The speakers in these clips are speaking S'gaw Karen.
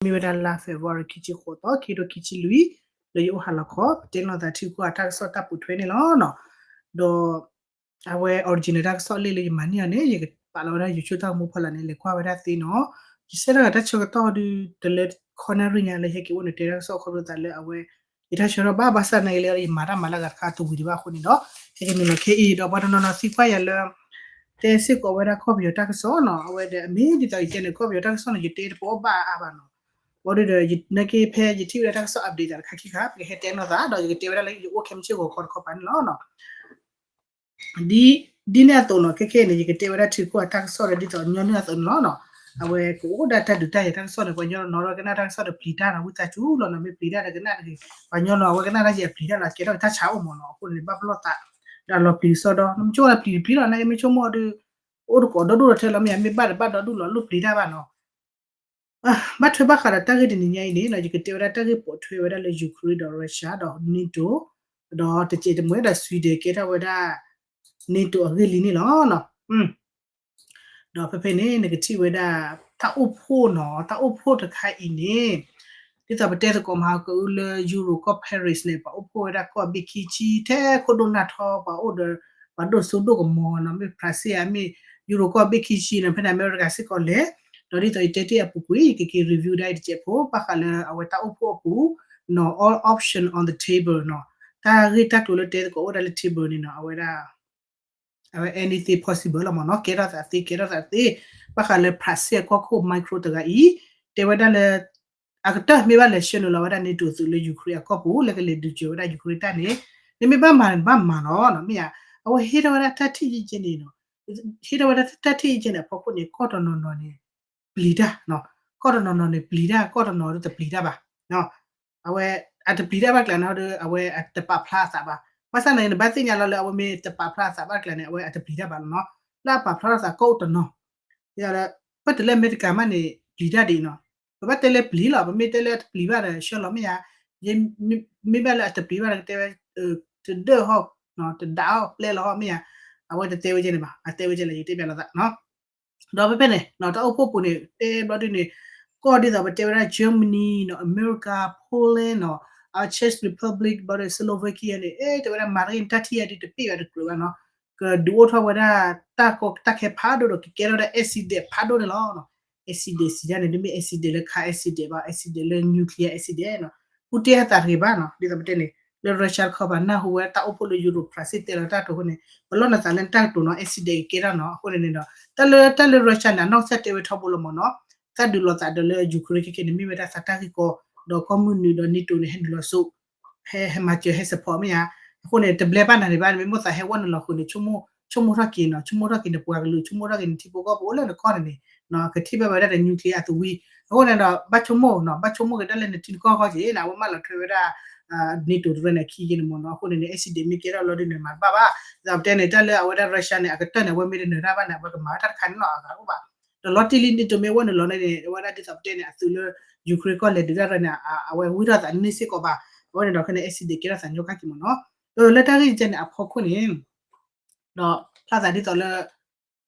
မ့ၢ်ဝဲဒၣ်လါ February ခံဆံဃိးသီ ခံကထိခံဆံလွံၢ် လၢယအိၣ်ဟးလီၤခီ ပတဲလိာ်သးထံကီၢ်အတၢ်ကစီၣ်တၢ်ပိာ်ထွဲန့ၣ်လီၤ. ဒီး အဝဲ original တၢ်ကစီၣ်လၢယမၤန့ၢ်အီၤန့ၣ် ယကပာ်လီၤဝဲဒၣ် YouTube တၢ်ဂီၤမူဖီလာ်န့ၣ် လဲၤကွၢ်ဝဲဒၣ်သ့နီၤ. ယဆဲးထီၣ်တၢ်ဆၢကတီၢ်ဒုး တလၢခီနၣ်ရံၣ်ညါလၢဟဲက့ၤအိၣ်န့ၣ် တဲတၢ်ကစီၣ်ခီဖျိသးလၢအဝဲ ယတၢ်ဆၢထီၣ်ဘၣ် ဘၣ်ဆၣ်သနာ်က့လၢယမၤတၢ်မၤလၢအဂၤတခါတဝံၤဒံးဘၣ်အဃိန့ၣ်ဒီး ဟဲက့ၤနုာ်လီၤခဲအံၤဒီး ပှၤတနီၤနီၤသံကွၢ်ယၤလၢ တဲစ့ၢ်ကီးဝဲဒၣ်ကီၢ်ပယီၤတၢ်ကစီၣ်နီၤ. အဝဲဒီးအမ့ၢ်ဒ်သိးယတဲန့ၣ် ကီၢ်ပယီၤတၢ်ကစီၣ်န့ၣ် ယတဲတပအီၣ်ဘၣ်အါဘၣ်နီၤ. ဘၣ်ဒီး နာ်က့ဖဲယထံၣ်ဝဲဒၣ်တၢ်ကစီၣ် update သးတခါခံခါ ပကဟဲတဲနီၤသး ဒီးယကတဲဝဲဒၣ်လၢယအိၣ်ခဲမုၢ်ဆ့ၣ်ဂီၤခီတခီပၤန့ၣ်လီၤ. ဒ် ဒ်န့ၣ်အသိးနီၤ ခဲခဲအံၤန့ၣ် ယကတဲဝဲဒၣ်ထံကီၢ်အတၢ်ကစီၣ်ဒီး ဒ်သိးညီနုၢ်အသိးန့ၣ်လီၤနီၤ. အဝဲကအိၣ်ဒၣ်တၢ်ဒုးတၢ်ယၤတၢ်ကစီၣ်န့ၣ် ပှၤညီနီၤဒီးကနၣ်တၢ်ကစီၣ်ဒီးပျံၤတၢ်နီၤ ဝံသးစူၤလီၤနီၤ မ့ၢ်ပျံၤတၢ်ဒီးကနၣ်တဂ့ၤ ပှၤညီနီၤ အဝဲကနၣ်တၢ်ယၤပျံၤတၢ်လီၤ ကဲထီၣ်က့ၤတၢ်ဆါအိၣ်မးနီၤ အဃိန့ၣ် ဘၣ်ပလီၢ်သး ဒီးလီၤပျံၤကစီဒီး နမ့ၢ်ဆိကမိၣ်လီၤပျံၤတပျံၤလီၤ နာ်က့မ့ၢ်ဆိကမိၣ်ဒီး အိၣ်တကိးဒီဒူၣ်လီၤထဲလီၤ မ့ၢ်ယမ့ၢ်ဘၣ်ဒီးဘၣ်ဒီဒူၣ်လီၤ လိၣ်ပျံၤတၢ်ဘၣ်နီၤ ဘၣ်ထွဲဘၣ်ဃးဒီးတၢ်ဂ့ၢ်တနံၤညါအံၤန့ၣ်နီၤ ယကတဲဝဲဒၣ်တၢ်ဂ့ၢ်ပိာ်ထွဲဝဲဒၣ်လၢ Ukraine ဒီး Russia ဒီး NATO ဒီးတကဲးတမှဲၤဒီး Sweden ကဲထီၣ်ဝဲဒၣ် NATO အဂ့ၢ်လံန့ၣ်လီၤ. ဒီးဖဲဖဲန့ၣ် နကထံၣ်ဝဲဒၣ် တၢ်အိၣ်ဖှိၣ်နီၤ တၢ်အိၣ်ဖှိၣ်တခါအံၤန့ၣ် ဒ်သိးပတဲသကိးမၤဟးကအူလၢ Euro ကီၢ် Paris န့ၣ် ပှၤအိၣ်ဖှိၣ်ဝဲဒၣ်ကီၢ်ဘ့ၣ်ခံဆံ ထဲခိၣ်ဒိၣ်နၢ်ထီ ပှၤအိၣ်ဒီး ပှၤဒိၣ်စိဒိၣ်ကမီၤနီၤ မ့ၢ် France ဧါ မ့ၢ် Euro ကီၢ်ဘ့ၣ်ခံဆံနီၤ ဖဲန့ၣ် အမဲရကၤစ့ၢ်ကီးလဲၣ် ဒီးဒ်သိးယတဲတ့ၢ်အပူၤကွံာ် ယကက့ၤ review ဒၣ်အံၤတစဲးဖိ ဘၣ်ဃးလၢအဝဲတၢ်အိၣ်ဖှိၣ်အပူၤနီၤ all option on the table နီၤ တၢ်ဂ့ၢ်တၢ်ကျိၤလၢတဲသကိးအိၣ်ဒၣ်လၢ table န့ၣ်နီၤ အဝဲဒၣ် အဝဲ anything possible လီၤမ့ၢ်နီၤ ကဲထီၣ်သးသ့ ကဲထီၣ်သးသ့ ဘၣ်ဃးလၢ France အကီၢ်ခိၣ် Macron တဂၤအံၤ တဲဝဲဒၣ်လၢ အကတၢၢ်မ့ၢ်ဘၣ်လဲၤဆှၢနုာ်လီၤဝဲဒၣ် NATO သုးလၢ Ukraine အကီၢ်ပူၤ လၢကလဲၤဒုးစၢၤဝဲဒၣ် Ukraine တၢ်န့ၣ် နမ့ၢ်ဘၣ်မၤန့ၣ် နဘၣ်မၤလီၤနီၤ မ့ၢ်ဧါ အဝဲဟ့ၣ်ထီၣ်ဝဲဒၣ်တၢ်ထံၣ်ယဲၢ်ကဲန့ၣ်နီၤ ဟ့ၣ်ထီၣ်ဝဲဒၣ်တၢ်ထံၣ်ယဲၢ်ကဲန့ၣ် အဖီခိၣ်န့ၣ် ကီၢ်တနီၤနီၤန့ၣ် ပျံၤတၢ်နီၤ ကီၢ်တနီၤနီၤန့ၣ် ပျံၤတၢ် ကီၢ်တနီၤဒီးတပျံၤတၢ်ဘၣ်နီၤ အဝဲ အတပျံၤတၢ်ဘၣ်ကျါန့ၣ်ဒီး အဝဲအတပာ်ဖျါအသးဘၣ် ဘၣ်ဆၣ်န့ၣ် နဘၣ်သ့ၣ်ညါလီၤလၢအဝဲမ့ၢ်တပာ်ဖျါအသးဘၣ်ကျါန့ၣ် အဝဲအတပျံၤတၢ်ဘၣ်လီၤနီၤ လၢအပာ်ဖျါထီၣ်သးကီၢ်အိၣ်တနီၤ ဒ်သိးလၢ ပတလဲၣ်အမဲရကၤမးန့ၣ် ပျံၤတၢ်ဒ်အံၤနီၤ ပဘၣ်တဲလၢပျံၤလီၤ ပမ့ၢ်တဲလၢတပျံၤဘၣ်ဒီး ဆှၢလီၤမ့ၢ်ဧါ မ့ၢ်ဘၣ်လၢအတပျံၤဘၣ်ဒီး ကတဲဝဲ တဒၢၣ်ဟီၣ် တဒၣ်ဟီၣ် ပျဲလီၤဟီၣ်မ့ၢ်ဧါ အဝဲတတဲဝဲကဲန့ၣ်ဘၣ် အတဲဝဲကဲလၢယတဲပျးလီၤသးနီၤ ဒီးဖဲဖဲန့ၣ် တၢ်အိၣ်ဖှိၣ်ပူၤန့ၣ် တဲဘျီဒ်န့ၣ် ကီၢ်ဒ်သိးပတဲဝဲဒၣ် Germany နီၤ အမဲရကၤ Poland နီၤ အ Czech Republic ဘျီဒီး Slovakia န့ၣ် အဲ တဲဝဲဒၣ်မၤတဂ့ၤန့ၣ် တၢ်ထံၣ်အံၤဒ်တပ့ၢ်ဘၣ်တကြၢးဘၣ်နီၤ ကဒုးအိၣ်ထီၣ်ဝဲဒၣ် တၢ်ကီတၢ်ခဲဖးဒိၣ်ဒီး ကကဲထီၣ်ဝဲဒၣ် accident ဖးဒိၣ်န့ၣ်လီၤ accident စံးဒ်န့ၣ် တမ့ၢ် accident လၢ car accident ဘၣ် accident လၢ nuclear accident နီၤ ပူတ့ၢ်ဟဲသးတဂ့ၤဘၣ်နီၤ ဒ်သိးပတဲန့ၣ် လၢ Russia တခီပၤ နၢ်ဟူဝဲတၢ်အိၣ်ဖှိၣ်လၢ Europe France တဲလီၤတၢ်ကတိၤအဃိန့ၣ် ပလီၢ်နသးလၢနတၢ်ကတိၤနီၤ accident ကကဲထီၣ်နီၤ အဃိန့ၣ်န့ၣ်ဒီး တၢ်လၢ တၢ်လၢ Russia န့ၣ် အနီၢ်ကစၢ်တဲဝဲထီဘိလီၤမ့ၢ်နီၤ သးဒုးလိာ်သးဒီးလၢ Ukraine ခဲခဲန့ၣ် မ့ၢ်ဝဲဒၣ်သးတၢ်ဂ့ၢ်ကီ ဒီးကီၢ်မုၢ်နုာ်ဒီး NATO န့ၣ် ဟဲနုာ်လီၤစိ ဟဲ ဟဲမၤစၢၤ ဟဲ support မ့ၢ်ဧါ အဃိန့ၣ် တဘျဲဘၣ်နၤန့ၣ်ဘၣ် နမ့ၢ်မိၣ်သးဟဲဝဲနုာ်လီၤဃုာ်န့ၣ် ဆိကမိၣ်ထီၣ်က့ၤနီၤ ဆိကမိၣ်ထီၣ်က့ၤန့ၣ် ပှၤကလုာ် ဆိကမိၣ်ထီၣ်က့ၤနထံဖိကီၢ်ဖိအိၣ်လၢနကီၢ်န့ၣ်န့ၣ် ကထံၣ်ဘၣ်ဝဲဒၣ်ဒီး nuclear အသဝံ အဃိန့ၣ်ဒီး ဘၣ်ဆိကမိၣ်နီၤ ဘၣ်ဆိကမိၣ်က့ၤဒၣ်လၢနထံနကီၢ်ကီၢ်က့ၤနီၤ အဝဲမၢလီၤထွဲဝဲဒၣ် NATO တရၢန့ၣ်အခံက့ၤန့ၣ်မ့ၢ်နီၤ အဃိန့ၣ်န့ၣ် accident မ့ၢ်ကဲထီၣ်လီၤဒ်န့ၣ် မၤတဘၣ်ဘၣ် ဒ်သိးပတဲန့ၣ် တၢ်လၢအဝဲဒၣ် Russia န့ၣ် အကတၢၢ်န့ၣ် အဝဲမ့ၢ်တနၢၤတၢ်ဘၣ်န့ၣ် အဝဲကမၤတၢ်တခါန့ၣ်လီၤ အဂၤအိၣ်ဘၣ် ဒီးလီၤတံၢ်လံ NATO မ့ၢ်ဝဲနုာ်လီၤန့ၣ်န့ၣ် အဝဲဒၣ်ဒ်သိးပတဲန့ၣ် အသုးလၢ Ukraine ကီၢ်လဲၤဒုးတၢ်ရၢန့ၣ် အဝဲဝံထီၣ်သးန့ၢ်စ့ၢ်ကီးဘၣ် အဝဲန့ၣ်ဒီးခဲန့ၣ် accident ကဲထီၣ်သးညီခါက့ၤမ့ၢ်နီၤ လၢတၢ်ဂ့ၢ်ကဲန့ၣ်အဖီခိၣ်န့ၣ် ဒီးဖျါသးဒ်သိးလၢ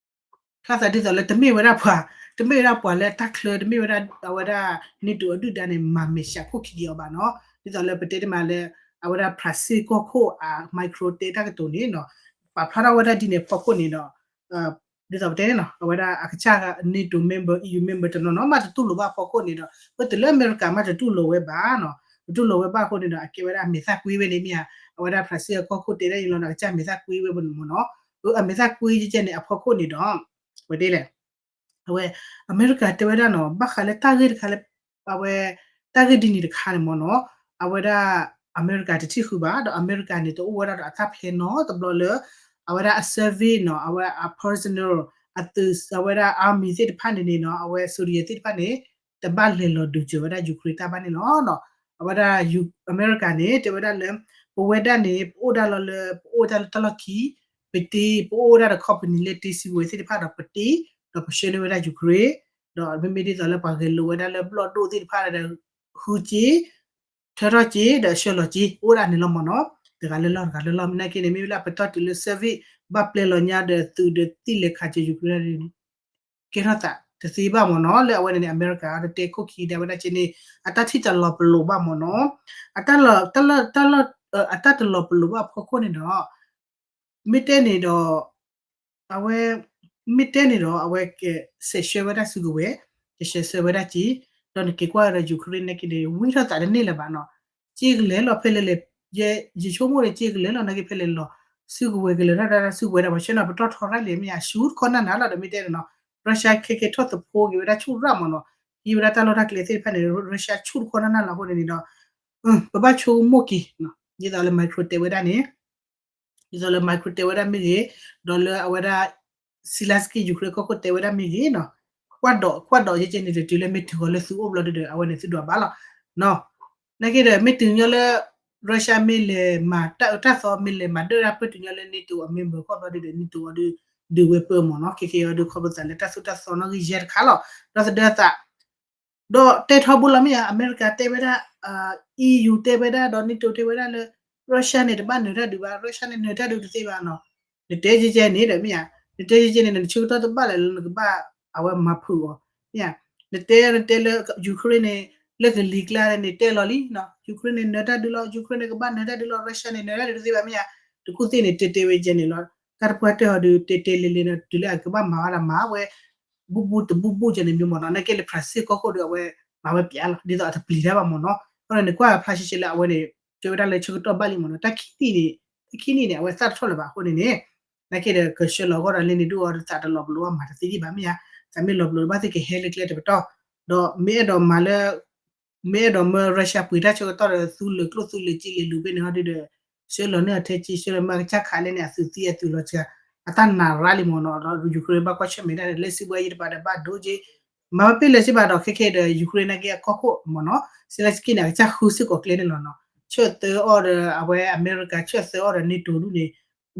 ဖျါသးဒ်သိးလၢတမ့ၢ်ဝဲဒၣ်ပှၤ တမ့ၢ်ဝဲဒၣ်ပှၤလၢတၢ်ချၢ တမ့ၢ်ဝဲဒၣ်အဝဲဒၣ် NATO အဒုၣ်ဒါန့ၣ် မၤမဲာ်ဆှးခိၣ်ခံက့ၤအီၤဘၣ်နီၤ ဒ်သိးလၢပတဲတမံၤလၢ အဝဲဒၣ် France ကီၢ်ခိၣ်အ Macron တဲတၢ်ကတိၤန့ၣ်နီၤ ပာ်ဖျါထီၣ်ဝဲဒၣ်ဒ်န့ၣ်အဖီခိၣ်န့ၣ်ဒီး ဒ်သိးပတဲန့ၣ်နီၤ အဝဲဒၣ်အကစၢ် NATO member EU member တနီၤနီၤမးတတူၢ်လိာ်ဘၣ်အဖီခိၣ်န့ၣ်ဒီး ပတုၤလၢအမဲရကၤမးတတူၢ်လိာ်ဝဲဘၣ်နီၤ တတူၢ်လိာ်ဝဲဘၣ်အဃိန့ၣ်ဒီး အကဲဝဲဒၣ်အမဲာ်သၣ်ကွံဝဲန့ၣ်မ့ၢ်ဧါ အဝဲဒၣ် France အကီၢ်ခိၣ်တဲဒၣ်အံၤလီၤဒီး အကစၢ်မဲာ်သၣ်ကွံဝဲပနမ့ၢ်နီၤ အမဲာ်သၣ်ကွံကဲန့ၣ်အဖီခိၣ်န့ၣ်ဒီး ဝဲဒ်လဲၣ် အဝဲ အမဲရကၤတဲဝဲဒၣ်နီၤ ဘၣ်ဃးလၢတၢ်ဂ့ၢ်တခါလၢ အဝဲ တၢ်ဂ့ၢ်ဒ်န့ၣ်တခါန့ၣ်မ့ၢ်နီၤ အဝဲဒၣ် အမဲရကၤတထံၣ်ဃုာ်ဘၣ် ဒီးအမဲရကၤန့ၣ် တအိၣ်ဝဲဒၣ်ဒီးအတၢ်ဖျဲးနီတဘျီလၢ အဝဲဒၣ်အ service နီၤ အဝဲအ personnel အသုး အဝဲဒၣ် army သ့ၣ်တဖၣ်န့ၣ်န့ၣ်နီၤ အဝဲ soldier သ့ၣ်တဖၣ်န့ၣ် တဘၣ်လဲၤလီၤဒုးစၢၤဝဲဒၣ် Ukraine တၢ်ဘၣ်န့ၣ်လီၤ. အဝဲဒၣ် အမဲရကၤန့ၣ် တဲဝဲဒၣ်လၢ ပဝဲဒၣ်န့ၣ် ပအိၣ်ဒၣ်လီၤလၢ ပအိၣ်ဒၣ်လၢတၢ်လီၢ်ခံ ပတ့ ပအိၣ်ဝဲဒၣ်ဒီး company လၢတ့စံဝဲသ့ၣ်တဖၣ်ဒီးပတ့ ဒီးပဆှၢန့ၢ်ဝဲဒၣ် Ukraine ဒီးမ့မ့ၢ်ဒ်သိးလၢပှၤဂဲၤလိာ်ဝဲဒၣ်လၢဘျီၣ်ဒိၣ်သ့ၣ်တဖၣ်ဒီး ဃုစ့ ထၢထီၣ်စ့ ဒီးဆှၢလီၤစ့ အိၣ်ဒၣ်န့ၣ်လီၤမ့ၢ်နီၤ တဂၤလၢလီၢ်တဂၤလၢလီၢ် မ့ၢ်နာ်က့န့ၣ် မ့ၢ်ဝဲလၢအပတီၢ်တုၤလၢ service ဘၣ်ပျဲလီၤညါဒီးသုးဒီးသ့ၣ်လဲၤခးစၢၤ Ukraine န့ၣ် ကဲထီၣ်သး တသ့ဘၣ်မ့ၢ်နီၤ. လၢအဝဲန့ၣ်န့ၣ် အမဲရကၤတတဲခိၣ်ခံဒဲဝဲဒၣ်က့န့ၣ် အတၢ်ထံၣ်တလီၤပလိာ်ဘၣ်မ့ၢ်နီၤ. အတၢ်လီၤ တၢ်လီၤ တၢ်လီၤ အတၢ်တလီၤပလိာ်ဘၣ်အဖီခိၣ်န့ၣ်ဒီး မ့ၢ်တဲန့ၣ်ဒီး အဝဲ မ့ၢ်တဲန့ၣ်ဒီး အဝဲကစဲးဆှၢဝဲဒၣ်စုကဝဲၤ, ကစဲးဆှၢဝဲဒၣ်က့, ဒီးနက့ၤကွၢ်ဒီး Ukraine န့ၣ်က့န့ၣ် ဝံထီၣ်သးတန့ၢ်လၢၤဘၣ်နီၤ. က့ကလဲၤလီၤဖဲလဲၣ်လဲၣ်, ယဆိကမိၣ်န့ၣ် က့ကလဲၤလီၤနာ်က့ဖဲလဲၣ်လီၤ, စုကဝဲၤကလဲၤထီၣ်ဒၣ်စုကဝဲၤဒၣ် ပှၤဆှၢနီၤပတီၢ်ထီရၣ်လံ မ့ၢ်ဧါ, ဆူတခီနၢ်နၢ်လီၤဒီး မ့ၢ်တဲန့ၣ်နီၤ, Russia ခဲကဲထီၣ်သဖိက့ၤဝဲဒၣ်ဆူၣ်ရၣ်မ့ၢ်နီၤ, ဟံးဝဲဒၣ်တၢ်လီၢ်တၢ်ကျဲသ့ၣ်တဖၣ်န့ၣ် Russia ဆူၣ်တခီနၢ်နၢ်လီၤအဃိန့ၣ်န့ၣ်ဒီး ပဘၣ်ဆိကမိၣ်က့ၤ, ဒ်သိးလၢ Macron တဲဝဲဒၣ်န့ၣ် ဒ်သိးလၢ Macron တဲဝဲဒၣ်မ့ၢ်ဂ့ၤ, ဒီးလၢအဝဲဒၣ် Zelenskyy Ukraine ကီၢ်ခိၣ်တဲဝဲဒၣ်မ့ၢ်ဂ့ၤနီၤ, ကွၢ်ဒီး ကွၢ်ဒီးယဲကဲန့ၣ် တုၤလၢမ့ၢ်ထုးဃီၤလၢသုအိၣ်ဘျီဒုဒီး အဝဲန့ၣ်သုဒွးဘၣ်လီၤ. နာ်က့ဒီး မ့ၢ်တုၤညီလၢ Russia မ့ၢ်လဲၤမၤတၢ်အၢတၢ်သီ မ့ၢ်လဲၤမၤဒၢၣ်တၢ်ပၢၢ်တုၤညီလၢ NATO အ member ကီၢ်ဘျီဒုဒီး NATO အီၤဒု ဒုးဝဲပၢမ့ၢ်နီၤ, ခဲကဲအီၤဒု ခီဖျိသးလၢတၢ်သိၣ်တၢ်သီနီၣ်ဂံၢ်ယဲၢ်တခါလီၤ, ဒီးသဒၢသး ဒီးတဲထီဘိလီၤမ့ၢ်ဧါ, အမဲရကၤတဲဝဲဒၣ်, EU တဲဝဲဒၣ်, ဒီး NATO တဲဝဲဒၣ်လၢ Russia န့ၣ် တဘၣ်နၢၤတၢ်ဒုးဘၣ်, Russia န့ၣ် နၢၤတၢ်ဒုးတသ့ဘၣ်နီၤ. နတဲကဲကဲန့ၣ်ဒီးမ့ၢ်ဧါ, နတဲကဲကဲန့ၣ် နဆၢကတီၢ်တဘၣ်လဲၣ်လၢနကဘၣ်အဝဲမၤဖုးအီၤ, မ့ၢ်ဧါ, နတဲ နတဲလၢ Ukraine န့ၣ် လၢကလံၤကျါန့ၣ် နတဲလီၤလံနီၤ, Ukraine န့ၣ် နၢၤတၢ်ဒုးလီၤ, Ukraine န့ၣ် ကဘၣ်နၢၤတၢ်ဒုးလီၤ, Russia န့ၣ် နၢၤတၢ်ဒုးတသ့ဘၣ် မ့ၢ်ဧါ, တကူၣ်သ့ၣ်န့ၣ် တဲတဲဝဲကဲန့ၣ်လီၤ, တၢ်တပှၢ်တၢၢ်ဟီဒု တဲတဲလဲၤလဲၤနီၤ, တုၤလၢအကဘၣ်မၤဝဲဒၣ်မၤဝဲ ဘူၣ်ဘူၣ်တဘူၣ်ဘူၣ်ကဲန့ၣ်မ့ၢ်မ့ၢ်နီၤ, နာ်က့လၢ Brussels ကီၢ်ခိၣ်ဒီး အဝဲမၤဝဲပျးလီၤ, ဒ်သိးအတပျံၤတၢ်ဘၣ်မ့ၢ်နီၤ, အဃိန့ၣ် နကွၢ်ဖျါရှဲရှဲလၢအဝဲန့ၣ် တဲဝဲဒၣ်လၢဆၢကတီၢ်ဘၣ်လံမ့ၢ်နီၤ, တၢ်ခံနံၣ်န့ၣ် တၢ်ခံနံၣ်န့ၣ် အဝဲသၣ်တထီၣ်လၢၤဘၣ်အဃိန့ၣ်န့ၣ်, နာ်က့ဒီး ကဆှၢလီၤအဂီၢ်ဒီးလၢန့ၣ်ဒိၣ်အီၤဒီး သးတလီၤပလိာ်ဘၣ်မၤတသ့ဒံးဘၣ်မ့ၢ်ဧါ, သးမ့ၢ်လီၤပလိာ်ဘၣ်သ့ၣ်ကဟဲလၢကျဲတပတီၢ်, ဒီးမ့ၢ်အဲၣ်ဒိးမၤလၢ မ့ၢ်အဲၣ်ဒိးမၢ Russia ပှ့ၤတၢ်ဆၢကတီၢ်ဒီး သူလၢာ်ကျိၣ်သူလၢာ်စ့လၢာ်လူၤဘ့ၣ်န့ၣ်ဟီဒုဒီး ဆှၢလီၤန့ၢ်အီၤထဲက့ ဆှၢလီၤမၢ်ကစၢ်ခးလဲၣ်န့ၣ် အသုးသံအသုးလီၤစှၤ, အတၢ်နာ်ရါလံမ့ၢ်နီၤ, ဒီး Ukraine ဘၣ်ကွၢ်ဆၢၣ်မဲာ်ဒၣ်ဒီး လၢစုကဝဲၤယံၤတပၤဒီးဘၣ်ဒိက့, မၤဝဲပ့ၢ်လၢၤစ့ၢ်ဘၣ်ဒီး ခဲခဲဒီး Ukraine နာ်က့အကီၢ်ခိၣ်မ့ၢ်နီၤ, Zelenskyy န့ၣ် အကစၢ်ဃုစ့ၢ်ကီးကျဲန့ၣ်လီၤနီၤ, ဆၢသၢအီၤဒီး အဝဲအမဲရကၤ ဆၢသၢအီၤဒီး NATO ဒူၣ်န့ၣ်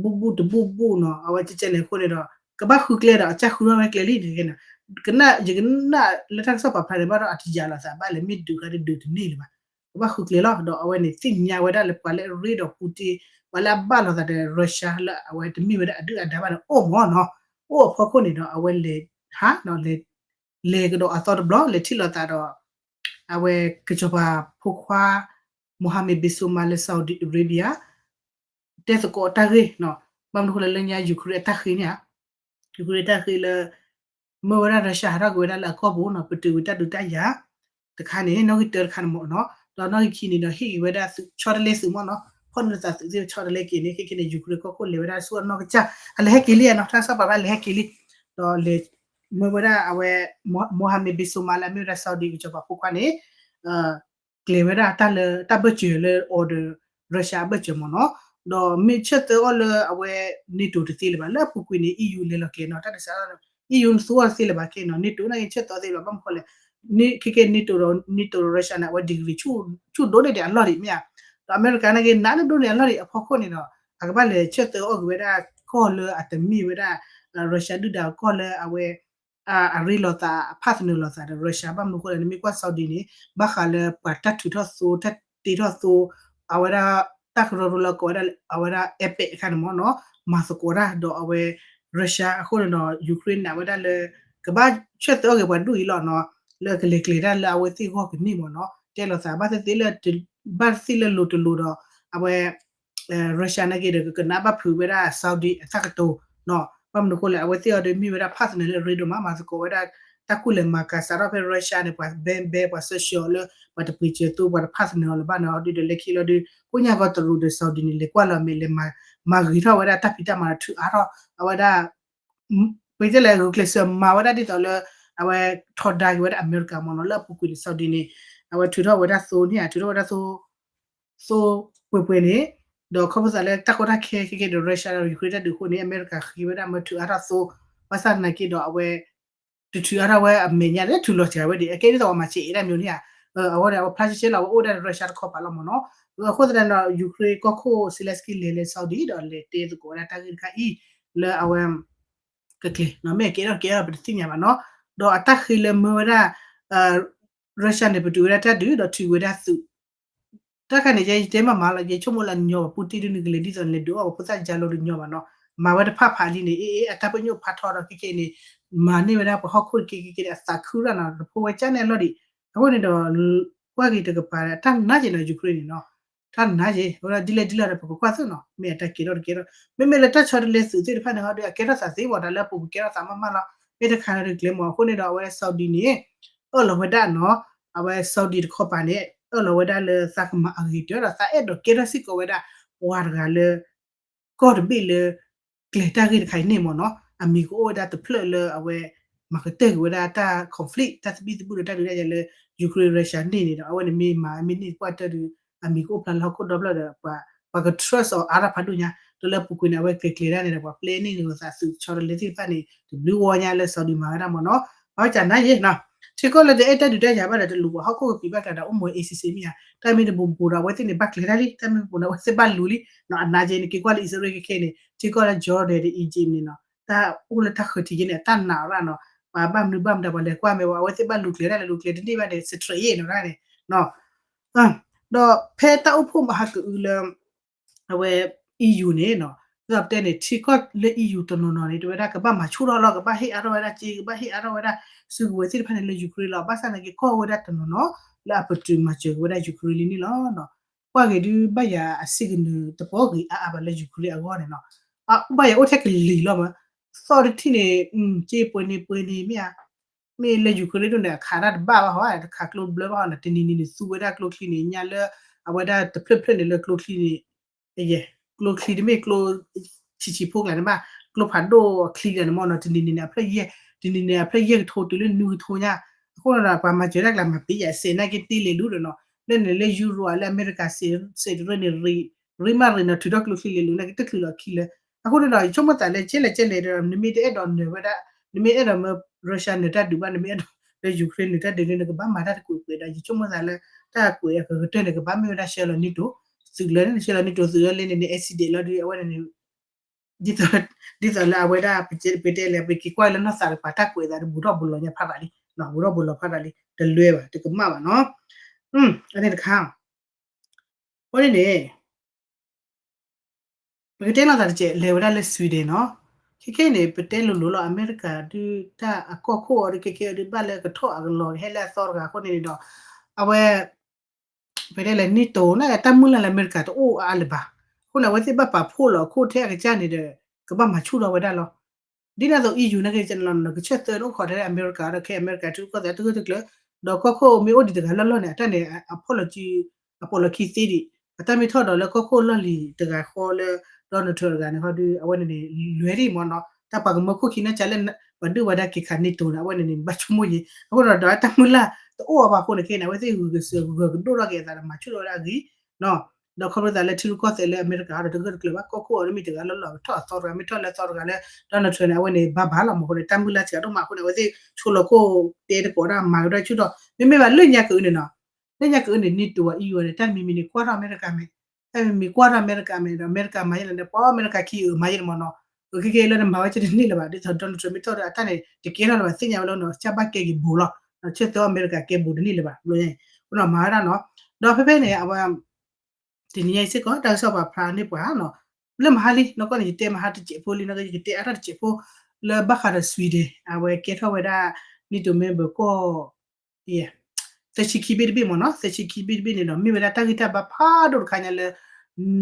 ဘူၣ်ဘူၣ်တဘူၣ်ဘူၣ်နီၤ, အဝဲကဲကဲန့ၣ်အဃိန့ၣ်ဒီး ကဘၣ်ဃုကျဲဒီး အကစၢ်ဃုထီၣ်ဝဲကျဲလံန့ၣ်, ကနၣ် ယကနၣ်လၢတၢ်ကစီၣ်ပာ်ဖျါန့ၣ် ဘၣ်ဒီးအတယာ်လိာ်သးဘၣ်လဲၣ် မ့ၢ်ဒုးခါဒုးတန့ၢ်လၢၤဘၣ်, ကဘၣ်ဃုကျဲလီၤ, ဒီးအဝဲန့ၣ်သ့ၣ်ညါဝဲဒၣ်လၢပှၤလၢအရ့ဒီး Putin ပှၤလၢအဘၣ်လိာ်သးဒီး Russia လၢအဝဲတမ့ၢ်ဝဲဒၣ်အဒုၣ်အဒါဘၣ်န့ၣ် အိၣ်မ့ၢ်နီၤ, အိၣ်အဖီခိၣ်န့ၣ်ဒီး အဝဲလဲၤဟး လဲၤကဒီးအသီတဘျီ လဲၤထံၣ်လိာ်သးဒီး အဝဲကစီၤပၤဖိခွါ Mohammed bin Salman လၢ Saudi Arabia တဲသကိးတၢ်ဂ့ၢ်နီၤ, ဘၣ်မနုၤဃိလဲၣ်လၢညါ Ukraine အတၢ်ဃ့န့ၣ်ဧါ, Ukraine အတၢ်ဃ့လၢ မၢဝဲဒၣ် Russia ဟးထီၣ်က့ၤဝဲဒၣ်လၢအကီၢ်ပူၤနီၤ, ပတုာ်ဝံၤတၢ်ဒုးတၢ်ယၤ တခါန့ၣ် နီၣ်ဂံၢ်တၢတခါန့ၣ်မ့ၢ်နီၤ, ဒီးနီၣ်ဂံၢ်ခံန့ၣ်ဒီး ဟ့ၣ်က့ၤဝဲဒၣ်ဆီတလဲသုးမ့ၢ်နီၤ, ဖီၣ်န့ၢ်သးသုးသ့ၣ်ဆီတလဲက့ၤန့ၣ် ခဲခဲန့ၣ် Ukraine ကီၢ်ခိၣ်လဲၤဝဲဒၣ်ဆူအနီၢ်ကစၢ် အလဲၤဟဲက့ၤလံနီၤ, တၢ်ကစီၣ်ပာ်ဖျါလဲၤဟဲက့ၤလံ, ဒီးလဲၤ မၢဝဲဒၣ်အဝဲ Mohammed bin Salman လၢအမ့ၢ်ဝဲဒၣ် Saudi ကစီၤပၤဖိခွါန့ၣ် ကျဲၤဝဲဒၣ်တၢ်လၢတၢ်ဘၢၣ်စၢၤလၢ order Russia အဘၢၣ်စၢၤမ့ၢ်နီၤ, ဒီးမ့ၢ်ဆၢသၢအီၤလၢအဝဲ NATO တသ့လၢၤဘၣ်, လၢအပူၤကွံာ်န့ၣ် EU လဲၤလီၤကျဲၤနီၤ, တၢ်တစး EU နသူအီၤတသ့လၢၤဘၣ်ခဲနီၤ, NATO နာ်က့ဆၢသၢအီၤသ့လၢၤဘၣ်, ဘၣ်မနုၤဃိလဲၣ်, ခဲကဲ NATO ဒီး NATO ဒီး Russia န့ၣ် အဝဲ degree ဆူၣ်ဒိၣ်န့ၢ်ဒံးအလီၢ်ဒံးမ့ၢ်ဧါ, ဒီးအမဲရကၤနာ်က့ နးန့ၢ်ဒိၣ်န့ၢ်အလီၢ်ဒံးအဖီခိၣ်န့ၣ်ဒီး အကဘၣ်လဲၤဆၢသၢအီၤက့ၤဝဲဒၣ်ကီၢ်လၢအတမ့ၢ်ဝဲဒၣ် Russia ဒုၣ်ဒါကီၢ်လၢအဝဲ အရ့လိာ်သး အ partner လိာ်သးဒီး Russia ဘၣ်မနုၤဃိလဲၣ် နမ့ၢ်ကွၢ် Saudi န့ၣ် ဘၣ်ဃးလၢပှၤတၢ်ထုးထီၣ်သိ တၢ်တ့ထီၣ်သိ အဝဲဒၣ် တၢ်ကရၢကရိလၢကိးဝဲဒၣ် အဝဲဒၣ် OPEC အခါန့ၣ်မ့ၢ်နီၤ မၤသကိးတၢ်ဒီးအဝဲ Russia အဃိန့ၣ်ဒီး Ukraine နာ်ဝဲဒၣ်လၢ ကဘၣ်ဆၢသၢအီၤက့ၤပှၤဒူၣ်အံၤလီၤနီၤ လၢကလဲၤကျဲၤတၢ်လၢအဝဲသ့ၣ်ဂီၢ်ကန့ၢ်မ့ၢ်နီၤ တဲလိာ်သးဘၣ်သ့ၣ်သ့ၣ်လၢ ဘၣ်သ့ၣ်လၢလိၤတလိၤဒီး အဝဲ Russia နာ်က့ဒီး ကကနၣ်ဘၣ်ဖုးဝဲဒၣ် Saudi အတၢ်ကတိၤနီၤ ဘၣ်မနုၤဃိလဲၣ် အဝဲသ့ၣ်အီၤဒီးမ့ၢ်ဝဲဒၣ် partner လၢအရ့ဒိၣ်မး မၤသကိးဝဲဒၣ် တၢ်ကူၣ်လဲၤမၤကၤစးထီၣ်ဖဲ Russia န့ၣ် ပှၤဘဲဘဲ ပှၤစၢဆှၢအီၤလၢ ပှၤတပှ့ၤစၢၤသိ ပှၤတ partner အီၤလၢၤဘၣ်န့ၣ် အီၤဒုးဒီး လၢခံလီၤဒုး ကိညၢ်ဂီၤတရူးဒီး Saudi န့ၣ် လဲၤကွၢ်လီၤမဲာ် လဲၤမၤ မၤဂ့ၤထီၣ်ဝဲဒၣ်တၢ်ဖံးတၢ်မၤဒီး ထုးအါထီၣ် အဝဲဒၣ် ပတဲလဲၣ် ဂုာ်ကျဲးစၢးမၤဝဲဒၣ်ဒ်သိးလၢ အဝဲထီဒါက့ၤဝဲဒၣ်အမဲရကၤမ့ၢ်နီၤ လၢအပူၤကွံာ်န့ၣ် Saudi န့ၣ် အဝဲထုးထီၣ်ဝဲဒၣ်သိန့ၣ် ထုးထီၣ်ဝဲဒၣ်သိ သိပှဲၤပှဲၤန့ၣ် ဒီးခီဖျိသးလၢတၢ်ကီတၢ်ခဲခဲကဲဒီး Russia ဒီး Ukraine တၢ်ဒုးအဃိန့ၣ် အမဲရကၤဃ့ဝဲဒၣ်မၢထုးအါထီၣ်သိ ဘၣ်ဆၣ်သနာ်က့ဒီးအဝဲ တထုးအါထီၣ်ဝဲအမဲာ်ညါလၢထုးလီၤစှၤဝဲဒၣ် အကဲဒ်သိးပှၤမၤစဲးအ့ၣ်တၢ်မံၤန့ၣ်ဧါ အဝဲဒၣ်အဝဲဖျါရှဲရှဲလီၤ အဝဲအိၣ်ဒၣ်ဒီး Russia တခီပၤလီၤမ့ၢ်နီၤ အဃိသတးဒီး Ukraine ကီၢ်ခိၣ် Zelenskyy လဲၤလၢ Saudi ဒီးလဲၤတဲသကိးဝဲဒၣ်တၢ်ဂ့ၢ်တခါအံၤ လၢအဝဲ ကကျဲၤ မ့ၢ်ကဲထီၣ်ကဲထီၣ်ပတသ့ၣ်ညါဘၣ်နီၤ ဒီးအတၢ်ဃ့လၢမၢဝဲဒၣ် Russia န့ၣ် ပတုာ်ဝဲဒၣ်တၢ်ဒုးဒီးထုးဝဲဒၣ်သုး တၢ်ခါန့ၣ် ယတဲမးမးလီၤ ယဆိကမိၣ်လၢညီဘၣ် Putin ဒုးနကလဲၤဒ်သိးနလဲၤဒုးအီၣ်ပှၤဖိသၣ်ယါလိၤတညီဘၣ်နီၤ မၤဝဲတဖၣ်ဖးလံန့ၣ် အ့ၣ် အတၢ်ပညိၣ်ဖးထီဒီးခဲကနံၣ်န့ၣ် မၤန့ၢ်ဝဲဒၣ်ပှၤဟီၣ်ခိၣ်တက့ၢ်က့ၢ်က့ၢ်န့ၣ် အသးခုရၣ်နီၤ တဖိဝဲကၢ်န့ၣ်အလီၢ်ဒံး. အဃိန့ၣ်ဒီး ကွၢ်က့ၤတကပၤ တၢ်နါက့ၤနီၤ Ukraine န့ၣ်နီၤ တၢ်နါက့ၤ အဝဲဒၣ်ဒ်လဲၣ်ဒ်လဲၣ်ဒီး ပကကွၢ်သိးနီၤ မ့ၢ်အတၢ်ကဲထီၣ်တကဲထီၣ် မ့မ့ၢ်လၢတၢ်ဆီတလဲသုးသ့ၣ်တဖၣ်န့ၣ်ဟီဒီး အကဲထီၣ်သးသ့မး တၢ်လၢအပူၤကကဲထီၣ်သးမးမးလီၤ မ့ၢ်တခါလၢတကျဲမး အဃိန့ၣ်ဒီး အဝဲ Saudi န့ၣ် အၢၣ်လီၤဝဲဒၣ်နီၤ အဝဲ Saudi တခီပၤန့ၣ် အၢၣ်လီၤဝဲဒၣ်လၢသးကမၤအဂ့ၤတၢၢ်ဒီး သးအဲၣ်ဒိးကဲထီၣ်စ့ၢ်ကီးဝဲဒၣ် ပှၤတဂၤလၢ ကီၢ်တဘ့ၣ်လၢ ကျဲၤတၢ်ဂ့ၢ်တခါအံၤန့ၣ်မ့ၢ်နီၤ အမံၤကအိၣ်ဝဲဒၣ်တဖျၢၣ်လၢအဝဲ မၤကတၢၢ်က့ၤဝဲဒၣ်တၢ် conflict တၢ်သဘံၣ်သဘုၣ်ဒီးတၢ်ဒုးတၢ်ယၤလၢ Ukraine Russia န့ၣ်န့ၣ်ဒီး အဝဲန့ၣ်မ့ၢ်မၤမ့ၢ်န့ၢ်ပှၢ်တၢ်ဒုး အမံၤကအိၣ်ဖျါလၢဟီၣ်ခိၣ်ဒီဖျၢၣ်ဒီး ပှၤ ပှၤက trust အီၤအါထီၣ်ဖးဒိၣ်ညါ ဒီးလၢအပူၤကွံာ်န့ၣ် အဝဲကျဲၤကျဲၤဒၣ်န့ၣ်ဒီး ပှၤပျဲန့ၢ်န့ၢ်သးသုးဆီတလဲသ့ၣ်တဖၣ်န့ၣ် တဘျုးဂီၢ်ညါလၢ Saudi မၤဝဲဒၣ်မ့ၢ်နီၤ ဘၣ်ဝဲကနါယဲနီၤ ထံကီၢ်လၢတအဲၣ်တၢ်ဒုးတၢ်ယၤဘၣ်ဒီး တလူၤပှၤဟီၣ်ခိၣ်ကပံာ်ဘၣ်ကျါဒီး အိၣ်မူ A C C မ့ၢ်ဧါ တၢ်မ့ၢ်တဘူးဘူးဒီး အဝဲသ့ၣ်န့ၣ် ဘၣ်ကျဲၤတၢ်လံ တၢ်မ့ၢ်ဘူးဒီး အဝဲသ့ၣ်ဘၣ်လူၤလံနီၤ အနါယဲန့ၣ် က့ၤကွၢ်လၢအံၣ်စရ့လးခဲခဲန့ၣ် ထံကီၢ်လၢ Jordan ဒီး Egypt န့ၣ်နီၤ တၢ်အိၣ်လၢတၢ်ဃၢၤထံးယဲန့ၣ် အတၢ်နာ်ရၣ်နီၤ ပှၤဘၣ်မနုၤဘၣ်မတၤ ပှၤလဲၤကွၢ်မဲာ်ဝဲ အဝဲသ့ၣ်ဘၣ်လူၤကျဲၤတၢ်လဲၤလူၤကျဲၤတန့ၢ်ဘၣ်န့ၣ် စထြဲးယဲနီၤဒၣ်န့ၣ် ဒီးဖဲတၢ်အိၣ်ဖှိၣ်မဟါကအုလၢ အဝဲ E U န့ၣ်နီၤ ဒ်သိးပတဲန့ၣ် ထံကီၢ်လၢ E U တနီၤနီၤန့ၣ် တဝဲဒၣ်ကဘၣ်မၤဆူၣ်ထီၣ်လီၤ ကဘၣ်ဟ့ၣ်အါထီၣ်ဝဲဒၣ်စ့ ကဘၣ်ဟ့ၣ်အါထီၣ်ဝဲဒၣ် စုကဝဲၤသ့ၣ်တဖၣ်န့ၣ်လၢ Ukraine လီၤ ဘၣ်ဆၣ်သနာ်က့ ကီၢ်ဝဲဒၣ်တနီၤနီၤ လၢအပတုာ်မၤစၢၤက့ၤဝဲဒၣ် Ukraine လံန့ၣ်လီၤ. ကွၢ်က့ၤဒုးဘၣ်ယၤအစံးကနၢၤတပီဂ့ၤအါအါဘၣ်လၢ Ukraine အဂီၢ်န့ၣ်နီၤ ဘၣ်ယၤအိၣ်ထဲကလံၤလီၤမး သီၣ်တထံၣ်န့ၣ် က့ပှဲၤန့ၣ်ပှဲၤန့ၣ်မ့ၢ်ဧါ မ့ၢ်လၢ Ukraine ဒိၣ်န့ၣ် အခးတၢ်တဘၣ်ဘၣ်ဟီ တခးကျိဘျၢဘၣ်ဟီနီၤ တနံၤနံၤန့ၣ် သူဝဲဒၣ်ကျိချံန့ၣ် ညါလၢ အဝဲဒၣ်တဖျၢၣ်ဖျၢၣ်န့ၣ်လၢကျိချံန့ၣ် ယဲ ကျိချံတမ့ၢ်ကျိ ဆံးဆံးဖိကျါန့ၣ်ဘၣ် ကျိဖးဒိၣ်အချံကျါန့ၣ်မ့ၢ်နီၤ တနံၤနံၤန့ၣ် အဖျၢၣ်ယဲၢ် တနံၤနံၤန့ၣ် အဖျၢၣ်ယဲၢ်ကထိတုၤလၢနွံကထိညါ အဃိန့ၣ်ဒီး ပှၤမၤစၢၤတၢ်ကျါမၤပ့ၤယၤစဲးနာ်က့တ့လဲၤလူဒီးနီၤ လၢန့ၣ်လၢ Europe လၢအမဲရကၤ စဲးတရၢန့ၣ် ရံမးရံနီၤ ထုးထီၣ်ကျိချံလဲၤလူနာ်က့တချုးလီၤခံလၢ အဃိန့ၣ်ဒီး ယဆိကမိၣ်သးလၢကဲလဲၣ်ကဲလဲၣ်ဒီး နမ့ၢ်တအဲၣ်ဒိးနၢၤဝဲဒၣ် နမ့ၢ်အဲၣ်ဒိးမၢ Russia နၢၤတၢ်ဒုးဘၣ် နမ့ၢ်အဲၣ်ဒိးလၢ Ukraine နၢၤတၢ်ဒုးလၢ နကဘၣ်မၤတၢ်တကွဲးကွဲးဒီး ယဆိကမိၣ်သးလၢ တၢ်ကွဲးအကကတၢၢ်န့ၣ် ကဘၣ်မ့ၢ်ဝဲဒၣ်ဆှၢလီၤ NATO သုးလၢ ဆှၢလီၤ NATO သုးလၢလၢန့ၣ်န့ၣ် accident လီၤဒုး အဝဲန့ၣ်န့ၣ် ဒ်သိးလၢအဝဲဒၣ် ပတဲလဲၣ် ပက့ၤကွၢ်လၢနီၢ်သးတကပၤ တၢ်ကွဲးသးတဘူးထီၣ်ဘူးလီၤညါဖးသးလံ ဘူးထီၣ်ဘူးလီၤဖးသးလံ တလွဲဘၣ် တကမၣ်ဘၣ်နီၤ အန့ၣ်တခါ အဃိန့ၣ်န့ၣ် ပကတဲလိာ်သးတစဲး လဲၤဝဲဒၣ်လၢ Sweden နီၤ ခဲခဲန့ၣ် ပတဲလိၤလိၤလီၤ အမဲရကၤဒုးတၢ်အကီၢ်ခိၣ်အီၤဒုး ခဲခဲအီၤဒုး ဘၣ်လၢကထီၣ်အကလီၤဟဲလၢအသီတဂၤအဃိန့ၣ်န့ၣ်ဒီး အဝဲ ပတဲလဲၣ် NATO န့ၣ် တၢ်မုၢ်လၢ်လၢအမဲရကၤတအိၣ်အါလၢၤဘၣ် အဃိန့ၣ် အဝဲသ့ၣ်ဘၣ်ပာ်ဖှိၣ်လီၤအခိၣ်ထဲအကစၢ်န့ၣ်ဒီး ကဘၣ်မၤဆူၣ်ထီၣ်ဝဲဒၣ်လီၤ ဒ်န့ၣ်အသိး E U နာ်က့ ကဆၢသၢန့ၣ်အိၣ်ခိးထဲလၢအမဲရကၤဒီး ခဲအမဲရကၤထံရူၢ်ကီၢ်သဲးတဂၢၢ်တကျၢၤ ဒီးကီၢ်ခိၣ်မ့ၢ်အိၣ်ဒံးတဂၤလီၢ်လီၢ်န့ၣ် အတၢ်န့ၣ် အဖီၣ်လီၤစု အပိာ်လီၤခံသ့ဒံး အတၢ်မ့ၢ်ထီၣ်ဒီးလၢကီၢ်ခိၣ်လီၢ်လံၤတဂၤဃီလၢ Donald Trump တဂၤန့ၣ်ဟီဒုး အဝဲန့ၣ်န့ၣ် လွဲၤဒံးမ့ၢ်နီၤ တၢ်ပှၤကမၢခိၣ်ခံနီၢ်ကၢ်လၢ ပှၤဒုးဝဲဒၣ်က့ၤခး NATO န့ၣ် အဝဲန့ၣ်န့ၣ် ဘၣ်ဆိကမိၣ်ယံၤ အဃိဒီး ဒီးတၢ်မုၢ်လၢ်တအိၣ်အီၤဘၣ်အဃိန့ၣ် ခဲအံၤန့ၣ် အဝဲသ့ၣ်ဂုာ်ကစၢ်ဂုာ်ကဒိၣ်ထီၣ်က့ၤအသးဒီးမၤဆူၣ်ထီၣ်ဝဲဒၣ်အဂ့ၢ် ဒီးခီဖျိသးလၢထံရူၢ်ကီၢ်သဲးလၢအမဲရကၤဒီးတဂၢၢ်တကျၢၤဘၣ် ကီၢ်ခိၣ်အီၤဒ်မ့ၢ်တဂၤလီၢ်လီၢ်ကထီၣ်အသီတဂၤ မ့ၢ်ထီၣ်လၢအသီတဂၤလၢ Donald Trump န့ၣ် အဝဲန့ၣ် ဘၣ်ဘၣ်လီၤမ့ၢ်အဃိန့ၣ် တၢ်မုၢ်လၢ်စှၤဒိၣ်မးအဃိန့ၣ် အဝဲသ့ၣ်ဆိလီၤခိၣ်တဲသကိးတၢ်မၤကဒီးဆူၣ်ဒီး မ့မ့ၢ်ဘၣ်လၢညါကအုန့ၣ်နီၤ လၢညါကအုန့ၣ် NATO အံၤဝဲန့ၣ် တၢ်မံၤမံၤန့ၣ် ကွၢ်ထီၣ်အမဲရကၤမဲာ် တၢ်မံၤမံၤကွၢ်ထီၣ်အမဲရကၤမဲာ်ဒီး အမဲရကၤမၤယဲလဲၣ်န့ၣ် ပှၤအမဲရကၤခံအုမၤယဲန့ၣ်မ့ၢ်နီၤ ခဲခဲလၢနမၤဝဲကဲတန့ၢ်လၢၤဘၣ် ဒ်သိး Donald Trump မ့ၢ်ထီၣ်ဒီး အတၢ်န့ၣ် တကဲထီၣ်လၢၤဘၣ် သ့ၣ်ညါဝဲလၢနီၤ ကစၢ်ဘၣ်ကဲက့ၤဘူးလီၤ ဆၢသၢအီၤအမဲရကၤကဲဘူးတန့ၢ်လၢၤဘၣ် ဘျီညါအံၤ အဃိန့ၣ်မၤဝဲဒၣ်နီၤ ဒီးဖဲဖဲန့ၣ် အဝဲ တနံၤညါအံၤစ့ၢ်ကီး တၢ်ကစီၣ်ပာ်ဖျါန့ၢ်ပှၤနီၤ လၢမဟါလံ နီၢ်ကီၢ်န့ၣ် ယတဲမဟါတစဲးဖိလံ နီၢ်ကီၢ်ယကတဲအါထီၣ်တစဲးဖိ လၢဘၣ်ဃးဒီး Sweden အဝဲကဲထီၣ်ဝဲဒၣ် NATO member ကီၢ် သၢဆံခံဘ့ၣ်တဘ့ၣ်မ့ၢ်နီၤ သၢဆံခံဘ့ၣ်တဘ့ၣ်န့ၣ်ဒီး မ့ၢ်ဝဲဒၣ်တၢ်ဂံၢ်တၢ်ဘါဖးဒိၣ်တခါညါလၢ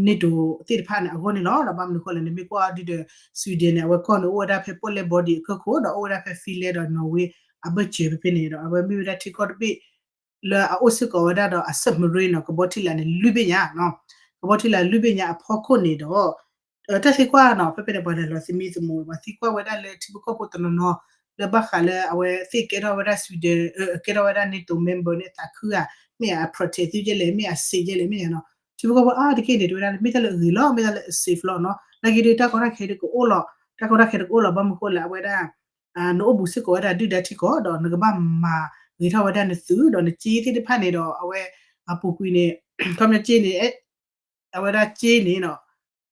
NATO သ့ၣ်တဖၣ်န့ၣ် အဂီၢ်န့ၣ်လီၤ. ဒီးဘၣ်မနုၤဃိလဲၣ် နမ့ၢ်ကွၢ်ဒုဒီး Sweden န့ၣ် အဝဲကီၢ်န့ၣ် အိၣ်ဝဲဒၣ်ဖဲ Poland border အကၢၢ်ခိၣ် ဒီးအိၣ်ဝဲဒၣ်ဖဲ Finland ဒီး Norway အဘၢၣ်စၢၤဖဲဖဲန့ၣ်ဒီး အဝဲမ့ၢ်ဝဲဒၣ်ထံကီၢ်တဘ့ၣ် လၢအအိၣ်စ့ၢ်ကီးဝဲဒၣ်ဒီးအ submarine နီၤ ကဘီထံလာ်န့ၣ် လွံၢ်ဘ့ၣ်ညါနီၤ ကဘီထံလာ်လွံၢ်ဘ့ၣ်ညါအဖီခိၣ်န့ၣ်ဒီး တၢ်သံကွၢ်နီၤ ဖဲဖဲန့ၣ် ပှၤလဲၤလီၤသမံသမိး ပှၤသံကွၢ်ဝဲဒၣ်လၢထံဖိကီၢ်ဖိတနီၤနီၤ လၢဘၣ်ဃးလၢအဝဲသ့ၣ်ကဲထီၣ်ဝဲဒၣ် Sweden ကဲထီၣ်ဝဲဒၣ် NATO member န့ၣ် သးခုဧါ မ့ၢ်ဧါ အ protect သုယဲလဲၣ် မ့ၢ်အ safe ယဲလဲၣ် မ့ၢ်ဧါနီၤ ထံဖိကီၢ်ဖိအါတက့ၢ်န့ၣ် တဲဝဲဒၣ် မ့ၢ်တၢ်လၢအဂ့ၤလီၤ မ့ၢ်တၢ်လၢအ safe လီၤနီၤ နာ်က့ဒုးတၢ်ကီတၢ်ခဲဒုးကအိၣ်လီၤ တၢ်ကီတၢ်ခဲဒုးကအိၣ်လီၤ ဘၣ်မနုၤဃိလဲၣ် အဝဲဒၣ် နအိၣ်ဘူးစ့ၢ်ကီးဝဲဒၣ်ဒုၣ်ဒါထံကီၢ် ဒီးနကဘၣ်မၤဂ့ၤထီၣ်ဝဲဒၣ်နသုး ဒီးနစ့သ့ၣ်တဖၣ်န့ၣ်ဒီး အဝဲ အပူၤကွံာ်န့ၣ် ခီပညီစ့န့ၣ် အဝဲဒၣ်စ့န့ၣ်နီၤ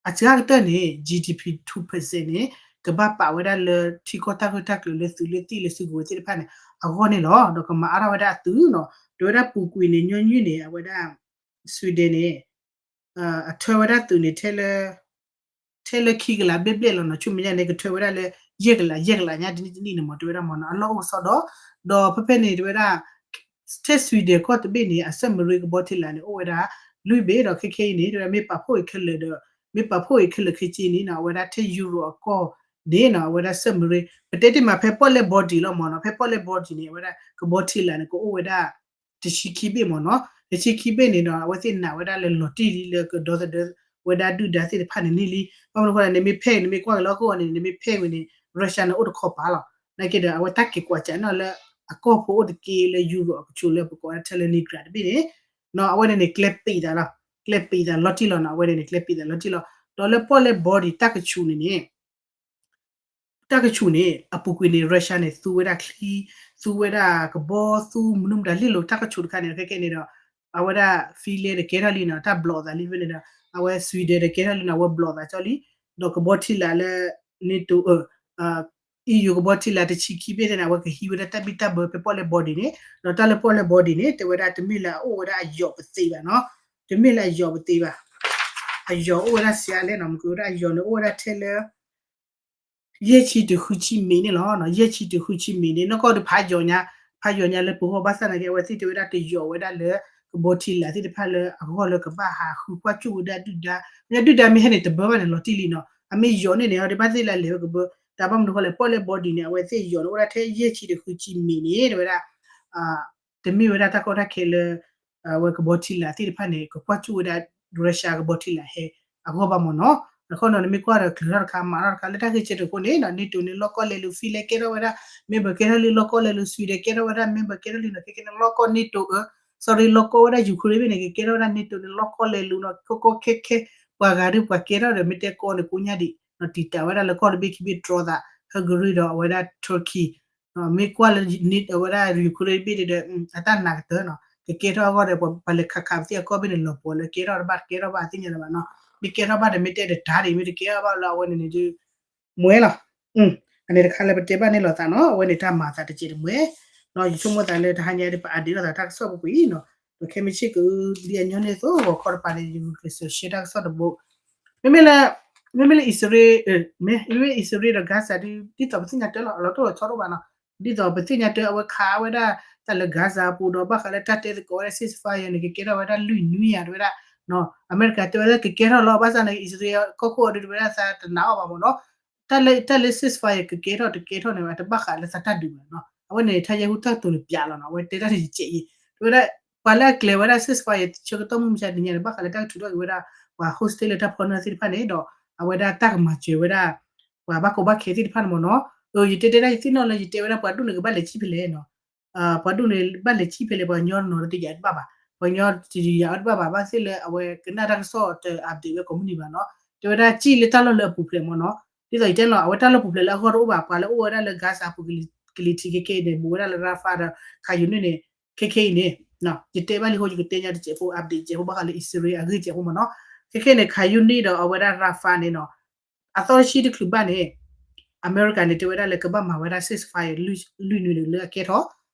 အစှၤကတၢၢ်န့ၣ် G D P two percent န့ၣ် ကဘၣ်ပာ်ဝဲဒၣ်လၢထံကီၢ်တၢ်ဂၢၢ်တၢ်ကျၢၤလၢသုးလၢသံၣ်လၢစုကဝဲၤသ့ၣ်တဖၣ်န့ၣ် အဂီၢ်န့ၣ်လီၤ. ဒီးကမၤအါထီၣ်ဝဲဒၣ်အသုးနီၤ ဒီးဝဲဒၣ်ပူၤကွံာ်န့ၣ် ညီနုၢ်န့ၣ် အဝဲဒၣ် Sweden န့ၣ် အထၢဝဲဒၣ်သုးန့ၣ်ထဲလၢ ထဲလၢခံကလးဘျဲၣ်ဘျဲၣ်လီၤနီၤ, ဆူမဲာ်ညါန့ၣ် ကထၢဝဲဒၣ်လၢ ယဲၢ်ကလး ယဲၢ်ကလးညါတနံၣ်တနံၣ်န့ၣ်မ့ၢ် တဲဝဲဒၣ်မ့ၢ်နီၤ, အလီၢ်အိၣ်ကစီဒီ, ဒီးဖဲဖဲန့ၣ် တဲဝဲဒၣ် ထဲ Sweden ကီၢ်တဘ့ၣ်န့ၣ် အဆၢမရ့ကဘီထံလာ်န့ၣ် အိၣ်ဝဲဒၣ် လွံၢ်ဘ့ၣ်ဒီး ခဲခဲအံၤန့ၣ် တဲဝဲဒၣ် မ့ၢ်ပာ်ဖှိၣ်အံၤခဲလၢာ်ဒီး မ့ၢ်ပာ်ဖှိၣ်အံၤခဲလၢာ်ခဲဆ့န့ၣ်နီၤ အဝဲဒၣ်ထဲ Europe အကီၢ်န့ၣ်နီၤ အဝဲဒၣ်ဆၢမရ့ ပတဲတ့ၢ်မးဖဲပီၣ်လဲၣ် body လီၤမ့ၢ်နီၤ, ဖဲပီၣ်လဲၣ် body န့ၣ် အဝဲဒၣ်ကဘီထံလာ်န့ၣ် ကအိၣ်ဝဲဒၣ် တဆံခံဘ့ၣ်မ့ၢ်နီၤ, တဆံခံဘ့ၣ်န့ၣ်ဒီး အဝဲသ့ၣ်နာ်ဝဲဒၣ်လၢလီၤတံၢ်လံလၢကဒီသဒၢ ဝဲဒၣ်ဒုၣ်ဒါသ့ၣ်တဖၣ်န့ၣ်န့ၣ်လံ, ဘၣ်မနုၤဃိလဲၣ် နမ့ၢ်ဖဲအံၤ နမ့ၢ်ကွၢ်က့ၤလီၢ်ကဝီၤန့ၣ် နမ့ၢ်ဖဲအံၤန့ၣ် Russia န့ၣ်အိၣ်တခီပၤလီၤ, နာ်က့ဒီး အဝဲတၢ်က့ၤကွၢ်ကးနီၤလၢ အကီၢ်ဖိအိၣ်တက့ၢ်လၢ Europe အကဆူးလၢပကိးဝဲဒၣ်ထဲလၢ Leningrad တဘ့ၣ်န့ၣ် နီၤ အဝဲန့ၣ်န့ၣ် ကျဲပံးသးလီၤ, ကျဲပံးသးလီၤတံၢ်လီၤနီၤ, အဝဲန့ၣ်န့ၣ် ကျဲပံးသးလီၤတံၢ်လီၤ, ဒီးလၢပီၣ်လဲၣ် body တၢ်ကဆူးန့ၣ်န့ၣ် တၢ်ကဆူးန့ၣ် အပူၤကွံာ်န့ၣ် Russia န့ၣ် သူဝဲဒၣ်ချံ, သူဝဲဒၣ်ကဘီ သူမနုၤမတၤလံလိာ် တၢ်ကဆူးတခါန့ၣ် ခဲကဲန့ၣ်ဒီး အဝဲဒၣ် Finland ဒီးကဲထီၣ်လံနီၤ တၢ်ဘျီးသးလံဖဲန့ၣ်ဒီး အဝဲ Sweden ဒီးကဲထီၣ်လံနီၤ အဝဲဘျီးသးကၠီလံ, ဒီးကဘီထံလာ်လၢ NATO EU ကဘီထံလာ်တဆံခံဘ့ၣ်သ့ၣ်န့ၣ် အဝဲကဟံးဝဲဒၣ်တၢ်ဘံၣ်တၢ်ဘၢဖဲပီၣ်လဲၣ် body န့ၣ်, ဒီးတၢ်လၢပီၣ်လဲၣ် body န့ၣ် တဲဝဲဒၣ်တမ့ၢ်လၢအအိၣ်ဝဲဒၣ်အယီၤပသ့ဘၣ်နီၤ, တမ့ၢ်လၢအယီၤပသ့ဘၣ်, အယီၤအိၣ်ဝဲဒၣ်စှၤလဲၣ်နီၤ, မ့ၢ်ကွၢ်ဝဲဒၣ်အယီၤန့ၣ် အိၣ်ဝဲဒၣ်ထဲလၢ ယဲၢ်ဆံတုၤဃုဆံမ့ၢ်န့ၣ်လီၤ, ယဲၢ်ဆံတုၤဃုဆံမ့ၢ်န့ၣ် နီၢ်ကီၢ်ဒုးဖးယီၤညါ, ဖးယီၤညါလၢပဂီၢ်ဘၣ်ဆၣ်သနာ်က့ အဝဲသ့ၣ်တဲဝဲဒၣ်တယီၤဝဲဒၣ်လၢ ကဘီထံလာ်သ့ၣ်တဖၣ်လၢအဂီၢ်လၢကဘၣ်ဟးဃုကွၢ်ကၠူၣ်ဝဲဒၣ်ဒုၣ်ဒါ, မ့ၢ်ဒုၣ်ဒါမ့ၢ်ဟဲန့ၣ်တဘၢဘၣ်န့ၣ် လီၤတံၢ်လံနီၤ, အမ့ၢ်ယီၤန့ၢ်န့ၣ် အဒိးဘၣ်သ့ၣ်လၢလဲၤဝဲကဘၢ, တၢ်ဘၣ်မနုၤဃိလဲၣ် ပီၣ်လဲၣ် body န့ၣ် အဝဲသ့ၣ်ယီၤန့ၣ် အိၣ်ဝဲဒၣ်ထဲယဲၢ်ဆံတုၤဃုဆံမ့ၢ်န့ၣ် တဲဝဲဒၣ် တမ့ၢ်ဝဲဒၣ်တၢ်ကီတၢ်ခဲလၢ အဝဲကဘီထံလာ်သ့ၣ်တဖၣ်န့ၣ် ကကွၢ်ကၠူၣ်ဝဲဒၣ် Russia ကဘီထံလာ်ဟဲအဂီၢ်ဘၣ်မ့ၢ်နီၤ, အဃိနီၤ နမ့ၢ်ကွၢ်ဒီးချုးထီၣ်တခါ မၤထီၣ်တခါ လၢတၢ်ဂ့ၢ်ဆၢတခိၣ်န့ၣ်နီၤ NATO န့ၣ် လီၢ်ကီၢ်လဲၤလူၤ Finland ကဲထီၣ်ဝဲဒၣ် member ကဲထီၣ်လံ လီၢ်ကီၢ်လဲၤလူၤ Sweden ကဲထီၣ်ဝဲဒၣ် member ကဲထီၣ်လံနီၤ ခဲခဲန့ၣ် လီၢ်ကီၢ် NATO အၢ sorry လီၢ်ကီၢ်ဝဲဒၣ် Ukraine ဘ့ၣ်န့ၣ် ကကဲထီၣ်ဝဲဒၣ် NATO န့ၣ် လီၢ်ကီၢ်လဲၤလူၤနီၤ ကီကီခဲခဲ ပှၤဂၤဒုးပှၤကဲထီၣ်ဒီး မ့ၢ်တဲကီန့ၣ် ကိးညါဒံးနီၤ တံာ်တာ်ဝဲဒၣ်လၢကီၢ်တဘ့ၣ်ခံဘ့ၣ်တြီသး Hungary ဒီးအဝဲဒၣ် Turkey မ့ၢ်ကွၢ်လၢ အဝဲဒၣ် Ukraine ဘ့ၣ်ဒီး အတၢ်နာ်ကတၢၢ်နီၤ ကကဲထီၣ်အဂီၢ်ဒီး ပှၤလဲၤခးခးပသ့ၣ်အကီၢ်ဘ့ၣ်န့ၣ် လီၤပှီၤလၢကဲထီၣ်တဘၣ်တကဲထီၣ်ဘၣ်သ့ၣ်ညါလၢၤဘၣ်နီၤ မ့ၢ်ကဲထီၣ်ဘၣ်ဒီး မ့ၢ်တဲဒီးတၢ်ဒံး မ့ၢ်တကဲထီၣ်ဘၣ်လၢအဝဲန့ၣ်န့ၣ်ဒုး မွဲလီၤ အန့ၣ်တခါလၢပတဲဘၣ်န့ၣ်လိာ်သးနီၤ အဝဲန့ၣ်တၢ်မၤသးတစဲးတမှဲ ယဆိကမိၣ်သးလၢတဟါညါဒီး ပupdateလိာ်သးတၢ်ကစီၣ်ပူၤကွံာ်နီၤ ဒီးခဲမုၢ်ဆ့ၣ်ကဒ်အညီန့ၣ်အသိး ဂီၤခီတပၤန့ၣ် ယဂုာ်ကျဲးစၢး share တၢ်ကစီၣ်တဘိ မ့မ့ၢ်လၢ မ့မ့ၢ်လၢအံၣ်စရ့လး မ့မ့ၢ်အံၣ်စရ့လးဒီး Gaza ဒ်သိးပသ့ၣ်ညါတၢ်လီၤ အလီၤတိၢ်လီၤဆီဒိၣ်ဘၣ်နီၤ ဒ်သိးပသ့ၣ်ညါတၢ်အဝဲခးဝဲဒၣ် တၢ်လၢ Gaza အပူၤဒီး ဘၣ်ဃးလၢတၢ်တဲသကိးဝဲဒၣ် ceasefire န့ၣ် ကကဲထီၣ်ဝဲဒၣ်လွံၢ်နွံယၤတဝဲဒၣ် အမဲရကၤတဲဝဲဒၣ်ကကဲထီၣ်လီၤ ဘၣ်ဆၣ်န့ၣ် အံၣ်စရ့လးကီၢ်ခိၣ်အီၤဒုးတဝဲဒၣ်သးတနာ်အီၤဘၣ်မ့ၢ်နီၤ တၢ်လၢ ceasefire ကကဲထီၣ်တကဲထီၣ်န့ၣ် အတဘ၁းလၢသးတၢ်ဒုးဘၣ်နီၤ အဝဲန့ၣ် ထါယဲဟူတၢ်ကတိၤန့ၣ်ပျးလီၤနီၤ အဝဲတဲတၢ်တယံာ်ကဲးအံၤ တဝဲဒၣ် ပှၤလၢအကျဲၤဝဲဒၣ် ceasefire ဆၢကတီၢ်မုၢ်မဆါတနံၤညါန့ၣ် ဘၣ်ဃးလၢတၢ်ကထုးထီၣ်က့ၤဝဲဒၣ် ပှၤ hostage လၢတၢ်ဖီနၢ်သ့ၣ်တဖၣ်န့ၣ်ဒီး အဝဲဒၣ်တၢ်ကမၤစၢၤဝဲဒၣ် ပှၤဘၣ်ကီဘၣ်ခဲသ့ၣ်တဖၣ်န့ၣ်မ့ၢ်နီၤ ယတဲတဲဒၣ်ယသ့ၣ်နီၣ်လၢယတဲဝဲဒၣ်ပှၤဒူၣ်န့ၣ်ကဘၣ်လဲၤဆံၣ်ဖဲလဲၣ်နီၤ ပှၤဒူၣ်န့ၣ်ဘၣ်လဲၤဆံၣ်ဖဲလဲၣ် ပှၤကညီနီၤတယာ်တဘၣ်ဘၣ် ပှၤကညီတယာ်အီၤတဘၣ်ဘၣ် ဘၣ်သ့ၣ်လၢအဝဲကနၣ်တၢ်ကစီၣ်တ update ဝဲကိးမုၢ်နံၤဘၣ်နီၤ တဲဝဲဒၣ်စံၣ်လၢတၢ်လီၢ်လၢအပူၤဖျဲးမ့ၢ်နီၤ ဒ်သိးယတဲလီၤ အဝဲတၢ်လီၢ်ပူၤဖျဲးလၢအဂီၢ်တအိၣ်ဘၣ် ပှၤလၢအိၣ်ဝဲဒၣ်လၢ Gaza အပူၤ ကလံၤထံးခဲခဲအံၤန့ၣ် ဘူးဝဲဒၣ်လၢ Rafah ဒီး Khan Younis န့ၣ် ခဲခဲအံၤန့ၣ် ယတဲဘၣ်လံအဃိ ယကတဲညါတစဲးဖိ update တစဲးဖိ ဘၣ်ဃးလၢအံၣ်စရ့လးအဂ့ၢ်တစဲးဖိမ့ၢ်နီၤ ခဲခဲန့ၣ် Khan Younis ဒီးအဝဲဒၣ် Rafah န့ၣ်နီၤ အသီတဆံတချုးဘၣ်န့ၣ် အမဲရကၤန့ၣ် တဲဝဲဒၣ်လၢကဘၣ်မၤဝဲဒၣ် ceasefire လွံၢ်နွံန့ၣ်လၢအကဲထီၣ်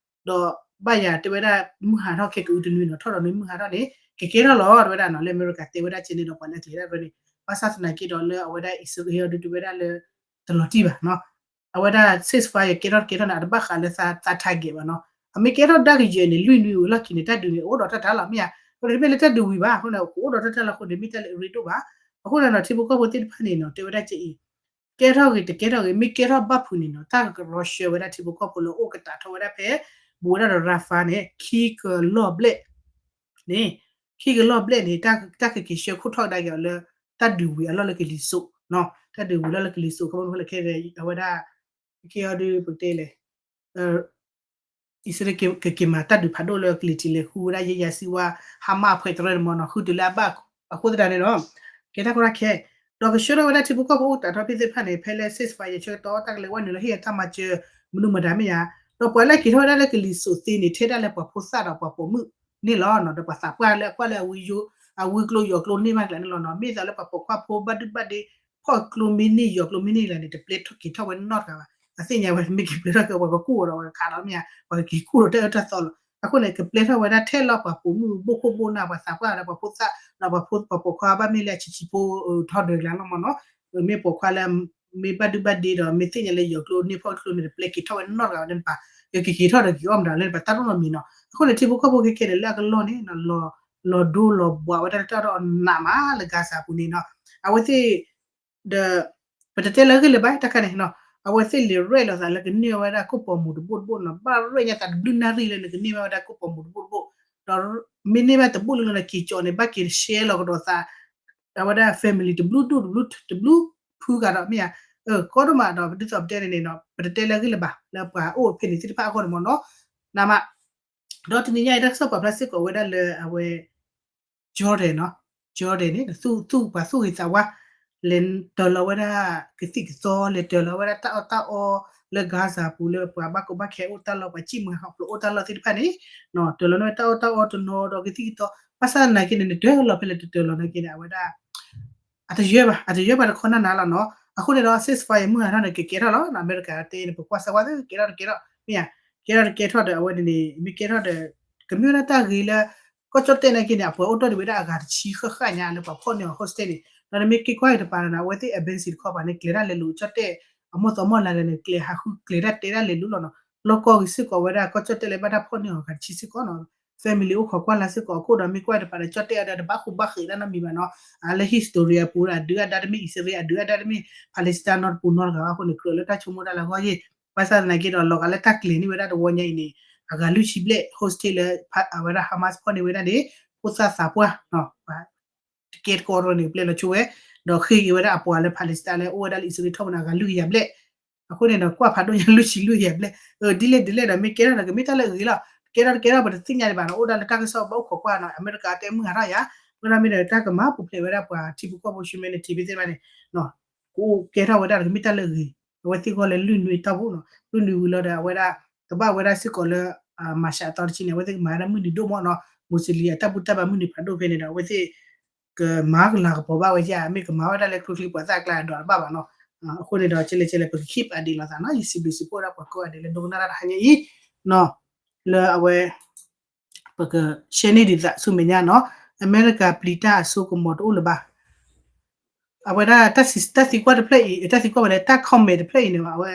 ဒီးဘၣ်ယၤတဲဝဲဒၣ် မုၢ်ဟးထီၣ်ခဲကအုတနွံနီၤ ထီၣ်ဒီးနွံမုၢ်ဟးထီၣ်န့ၣ် ကကဲထီၣ်လီၤ တဲဝဲဒၣ်နီၤ လၢအမဲရကၤတဲဝဲဒၣ်ကဲန့ၣ်ဒီး ပှၤလၢအကျဲၤဒၣ်ဖဲန့ၣ် ဘၣ်ဆၣ်သနာ်က့ဒီးလၢအဝဲဒၣ်အံၣ်စရ့လးဒုးတဲဝဲဒၣ်လၢ တလီၤတံၢ်ဘၣ်နီၤ အဝဲဒၣ် ceasefire ကဲထီၣ်တကဲထီၣ်န့ၣ် အတဘၣ်ဃးလၢသး target ဘၣ်နီၤ အမ့ၢ်ကဲထီၣ်ဒၣ်ကယဲၢ်န့ၣ် လွံၢ်နွံဝံၤလီၢ်ခံန့ၣ် တၢ်ဒုးန့ၣ် အိၣ်ဒီးတၢ်တၢ်လီၤမ့ၢ်ဧါ အဃိန့ၣ် တမ့ၢ်လၢတၢ်ဒုးဝံၤဘၣ် အဃိန့ၣ် ကအိၣ်ဒီးတၢ်တၢ်လီၤအဃိန့ၣ် မ့ၢ်တၢ်လၢအရ့ဒိၣ်ဘၣ် အဃိန့ၣ်နီၤ ထံဖိကီၢ်ဖိသ့ၣ်တဖၣ်န့ၣ်နီၤ တဲဝဲဒၣ်ကဲအံၤ ကဲထီၣ်ဂ့ၤတကဲထီၣ်ဂ့ၤ မ့ၢ်ကဲထီၣ်ဘၣ်ဖုးန့ၣ်နီၤ တၢ်ကရီဆှၢဝဲဒၣ်ထံဖိကီၢ်ဖိလၢအိၣ်ကတးထီၣ်ဝဲဒၣ်ဖဲ ဘူးဝဲဒၣ်ဒီး Rafah န့ၣ် ခံကလီၢ်ဘျဲၣ် န့ၣ် ခံကလီၢ်ဘျဲၣ်န့ၣ် တၢ်ကက့ၤဆှၢခိၣ်ထီၣ်ကဒါက့ၤအီၤလၢ တၢ်ဒုးဝံၤအလီၢ်လၢကလံၤစိး တၢ်ဒုးဝံၤအလီၢ်လၢကလံၤစိး ခီဖျိလၢခဲအံၤ အဝဲဒၣ် ခဲအံၤဒုးပကတဲလဲၣ် အံၣ်စရ့လးကက့ၤမၤတၢ်ဒုးဖးဒိၣ်လၢကလံၤထံးလဲၤဃုဝဲဒၣ်ယဲယၤစံဝါ ဟါမၢ်အဖှဲးတရၢန့ၣ်မ့ၢ်နီၤ ဃုတုၤလၢအဘၣ်အဃိသတးန့ၣ်ဒီး ကဲတၢ်ကီတၢ်ခဲ ဒီးကဆှၢထီၣ်ဝဲဒၣ်ထံဖိကီၢ်ဖိအိၣ်ကတးထီၣ်ဖဲသ့ၣ်တဖၣ်န့ၣ် ဖဲလၢ ceasefire ဆၢကတီၢ် တၢ်ကလဲၤဝဲနုာ်လီၤဟ့ၣ်အတၢ်မၤစၢၤ မနုၤမတၤမ့ၢ်ဧါ ဒီးပှၤလၢက့ၤထီၣ်ဝဲဒၣ်လၢကလံၤစိးသ့န့ၣ် ထဲဒၣ်လၢပှၤဖိသၣ်ဒီးပှၤပိာ်မုၣ်န့ၣ်လီၤ. ဒီးပှၤသးပှၢ်လၢအကွၢ်လၢအဝံယိ အဝံကျိယီၤကျိန့ၢ်မးကျါန့ၣ်လီၤနီၤ. မ့ၢ်သးလၢပှၤပိာ်ခွါဖိဘၣ်ဒုဘၣ်ဒ့ ဖီၣ်ကျိမ့ၢ်န့ၢ်ယီၤကျိမ့ၢ်န့ၢ်လၢန့ၣ် တပျဲထီၣ်က့ၤထီၣ်ဝဲနီတဂၤဘၣ်. အသ့ၣ်ညါဝဲ မ့ၢ်က့ၤပျဲထီၣ်က့ၤ ပှၤကကူၣ်အီၤဒီးပှၤကခးဒီးမ့ၢ်ဧါ ပှၤကက့ၤကူၣ်ဒီးတၢ်အၢတၢ်သီလီၤ. အဃိန့ၣ် ကပျဲထီၣ်ဝဲဒၣ်ထဲလီၤပှၤပိာ်မုၣ်ဘိၣ်ခိၣ်ဘိၣ်နၢ် ပှၤသးပှၢ်ဒီးပှၤဖိသၣ် ဒီးပှၤဖိပှၤပိာ်ခွါဘၣ်မ့ၢ်လၢအဆံးဆံးဖိထီၣ်ဒၢးကျါလီၤမ့ၢ်နီၤ. မ့ၢ်ပိာ်ခွါလၢ မ့ၢ်ဘၣ်ဒုဘၣ်ဒ့ဒီး မ့ၢ်သ့ၣ်ညါလၢယီၤကျိန့ၢ်ဖီၣ်ကျိန့ၣ် တပျဲက့ၤထီၣ်ဝဲနီတဂၤဝဲလၢနပၤ, ကက့ၤထီၣ်ဒီးက့ၤအီၣ်မတၤလၢနပၤတၢ်နီတမံၤနီၤ. အဃိန့ၣ် ထံဖိကီၢ်ဖိခဲခဲန့ၣ် လၢအကလီၢ်န့ၣ် လီၤဒိလီၤဘှးဝဲဒၣ်တၢ်ဒီးနးမးလၢ Gaza ပူၤန့ၣ်နီၤ. အဝဲသ့ၣ် ဒီး ပတတဲလၢအဂ့ၢ်လၢၤဘၣ်တခါန့ၣ်နီၤ, အဝဲသ့ၣ်လဲၤရဲၣ်လီၤသးလၢကန့ၢ်ဝဲဒၣ်ကိၣ်ပိာ်မူတဘိၣ်တဘိၣ်နီၤ, ဘၣ်ရဲၣ်ညါသးတဘျုးနၣ်ရံၣ်လၢနကန့ၢ်ဘၣ်ဝဲဒၣ်ကိၣ်ပိာ်မူတဘိၣ်တဘိၣ်, ဒီးမ့ၢ်န့ၢ်ဘၣ်တဘိၣ်လၢလၢနက့ၤကၠီန့ၣ် ဘၣ်က့ၤရှဲလီၤကဒီးသး အဝဲဒၣ် family တဘျုးဒိၣ်တဘျုး တဘျုးဖုဂၤဒီးမ့ၢ်ဧါ, ကီဒိၣ်မးဒီး ဒ်သိးပတဲန့ၣ်န့ၣ်နီၤ ပတတဲလၢအဂ့ၢ်လၢၤဘၣ် လၢပှၤအိၣ်ဖဲန့ၣ်သ့ၣ်တဖၣ်အဂီၢ်န့ၣ်မ့ၢ်နီၤ, နမး ဒီးတနံၤညါအံၤ တၢ်ကစီၣ်ပာ်ဖျါစ့ၢ်ကီးဝဲဒၣ်လၢအဝဲ Jordan နီၤ, Jordan န့ၣ် သူၣ်ပှၤသူၣ်ဂ့ၤသးဝါ လဲၤတၢၤလီၤဝဲဒၣ်ကသံၣ်ကသီ လဲၤတၢၤလီၤဝဲဒၣ်တၢ်အီၣ်တၢ်အီလၢ Gaza ပူၤလၢပှၤဘၣ်ကီဘၣ်ခဲအိၣ်တၢ်လီၢ် ပှၤစံၣ်မုၢ်ဟးဖျိးအိၣ်တၢ်လီၢ်သ့ၣ်တဖၣ်န့ၣ်, တၢၤလီၤန့ၢ်ဝဲတၢ်အီၣ်တၢ်အီတနီၤဒီးကသံၣ်ကသီ, ဘၣ်ဆၣ်သနာ်က့န့ၣ် နတၢၤလီၤဖဲလဲၣ် တတၢၤလီၤနာ်က့န့ၣ် အဝဲဒၣ် အတယၢၢ်ဘၣ် အတယၢၢ်ဘၣ်တခီနၢ်နၤလီၤနီၤ. အဃိန့ၣ်ဒီး ceasefire မုၢ်ဟးထီၣ်န့ၣ် ကကဲထီၣ်လီၤ အမဲရကၤတဲန့ၣ် ပကွၢ်စၢၤကွၢ်သ့ ကဲထီၣ်တကဲထီၣ် မ့ၢ်ဧါ, ကဲထီၣ်တကဲထီၣ်ဒီး အဝဲန့ၣ်န့ၣ် မ့ၢ်ကဲထီၣ်ဒီး ကမ့ၢ်ဝဲဒၣ်တၢ်ဂ့ၤလၢ ကီၢ်ကၠီၣ်တဲၣ်နာ်က့န့ၣ် အပှၤအိၣ်တ့ၢ်ဒံးဝဲဒၣ်အဂၤတဆံဃၣ်ဃၣ်ညါလၢပှၤဖီၣ်န့ၢ်အီၤ hostage န့ၣ် ဒီးနမ့ၢ်က့ၤကွၢ်က့ၤတပၤလီၤနီၤ အဝဲသ့ၣ် embassy တခီပၤန့ၣ် ကျဲၤတၢ်လဲၤလိာ်ကၠီၣ်တဲၣ် အမိၢ်သီမီၢ်လၤလၢာ်န့ၣ် ကျဲၤဟးဃုကျဲၤတၢ်တဲတၢ်လဲၤလိာ်လီၤနီၤ. လီၤကီၢ်ဂ့ၤစ့ၢ်ကီးဝဲဒၣ် ကီၢ်ကၠီၣ်တဲၣ်လၢဘၣ်တၢ်ဖီၣ်န့ၢ်အီၤအဂၤတဆံစ့ၢ်ကီးနီၤ family အိၣ်ခိးကွၢ်လၢ်စ့ၢ်ကီးအခိၣ်ဒီး မ့ၢ်ကွၢ်တပၤဒီး ကၠီၣ်တဲၣ်အဒၢတဘၣ်ဃူဘၣ်ဃးတၢ်နီတမံၤဘၣ်နီၤ. လၢ history အပူၤဒီး အဒုးအဒါတမ့ၢ် အံၣ်စရ့လး အဒုးအဒါတမ့ၢ် Palestine နီတပူၤနီတဂၤဘၣ်အဃိန့ၣ် ကြၢးလၢတၢ်ဆိကမိၣ်တၢ်လၢအဂီၢ်ယ့ၣ်. ဘၣ်ဆၣ်သနာ်က့ဒီး လီၤဂာ်လၢတၢ်ကျဲၤန့ၢ်ဝဲဒၣ်တဝီညါအံၤန့ၣ် အဂၤလွံၢ်ဆံဘျဲၣ် hostage လၢ အဝဲဒၣ် Hamas ဖီၣ်န့ၢ်ဝဲဒၣ်န့ၣ် ဖိသၣ်သးပှၢ် တကဲတကီတရၢန့ၣ် ပျဲလီၤဆိဝဲ, ဒီးဃ့က့ၤဝဲဒၣ်အပှၤလၢ Palestine လၢအိၣ်ဝဲဒၣ်လၢအံၣ်စရ့လးထီၣ်ပူၤန့ၣ် အဂၤလွံၢ်ကယၤဘျဲၣ်. အဃိန့ၣ်ဒီး ကွၢ်ဖးဒိၣ်ညါလွံၢ်ဆံလွံၢ်ကယၤဘျဲၣ်, ဒ်လဲၣ်ဒ်လဲၣ်ဒီး မ့ၢ်ကဲထီၣ်ဒီး ကမ့ၢ်တၢ်လၢအဂ့ၤလီၤ. ကဲထီၣ်တကဲထီၣ် ပတသ့ၣ်ညါဒံးဘၣ်နီၤ, အိၣ်ဒၣ်လၢတၢ်ကစီၣ်ဘၣ်အိၣ်ခိးကွၢ်နီၤ, အမဲရကၤတဲမုၢ်ဟးထီၣ်ယၤ, မ့ၢ်ဒီးမ့ၢ်ဒီး တၢ်ကမၤပူၤဖျဲးဝဲဒၣ်ပှၤထံဖိကီၢ်ဖိ humanity သ့ၣ်တဖၣ်န့ၣ် ကအိၣ်ကဲထီၣ်ဝဲဒၣ်ဒီး ကမ့ၢ်တၢ်လၢအဂ့ၤ, အဝဲသ့ၣ်ဂီၢ်လၢလွံၢ်နွံတီၢ်ပူၤနီၤ, လွံၢ်နွံဝံၤလီၤဒီး အဝဲဒၣ် ကဘၣ်ဝဲဒၣ်စ့ၢ်ကီးလၢ မၤရှးအသီတဆံန့ၣ် အဝဲသ့ၣ်ကမၤဝဲဒၣ်မုၢ်နံၤဒိၣ်မးနီၤ, Muslim အတၢ်ဘူၣ်တၢ်ဘါမုၢ်နံၤဖးဒိၣ်ဖဲန့ၣ်ဒီး အဝဲသ့ၣ် ကမၤကလၤကပီၤဘၣ်ဝဲယါ, မ့ၢ်ကမၤဝဲဒၣ်လၢကျိချံပှၤသၣ်ကျါအဒိးတဘၣ်ဘၣ်နီၤ. အဃိန့ၣ်ဒီး ကဲလဲၣ်ကဲလဲၣ် ပက keep update လိာ်သးနီၤ, ယစံးဘျုးစံးဖှိၣ်ဒၣ်ပှၤကိးဂၤဒဲးလၢဒိကနၣ်တၢ်တဟါညါအံၤနီၤ, လၢအဝဲ ပက share န့ၢ်ဒံးသးဆူမဲာ်ညါနီၤ, အမဲရကၤပျံၤတၢ်အစိကမီၤတအိၣ်လၢၤဘၣ်. အဝဲဒၣ်တၢ်သံကွၢ်တဖျၢၣ်အံၤ တၢ်သံကွၢ်ဝဲဒၣ် တၢ် comment တဖျၢၣ်အံၤန့ၣ် အဝဲ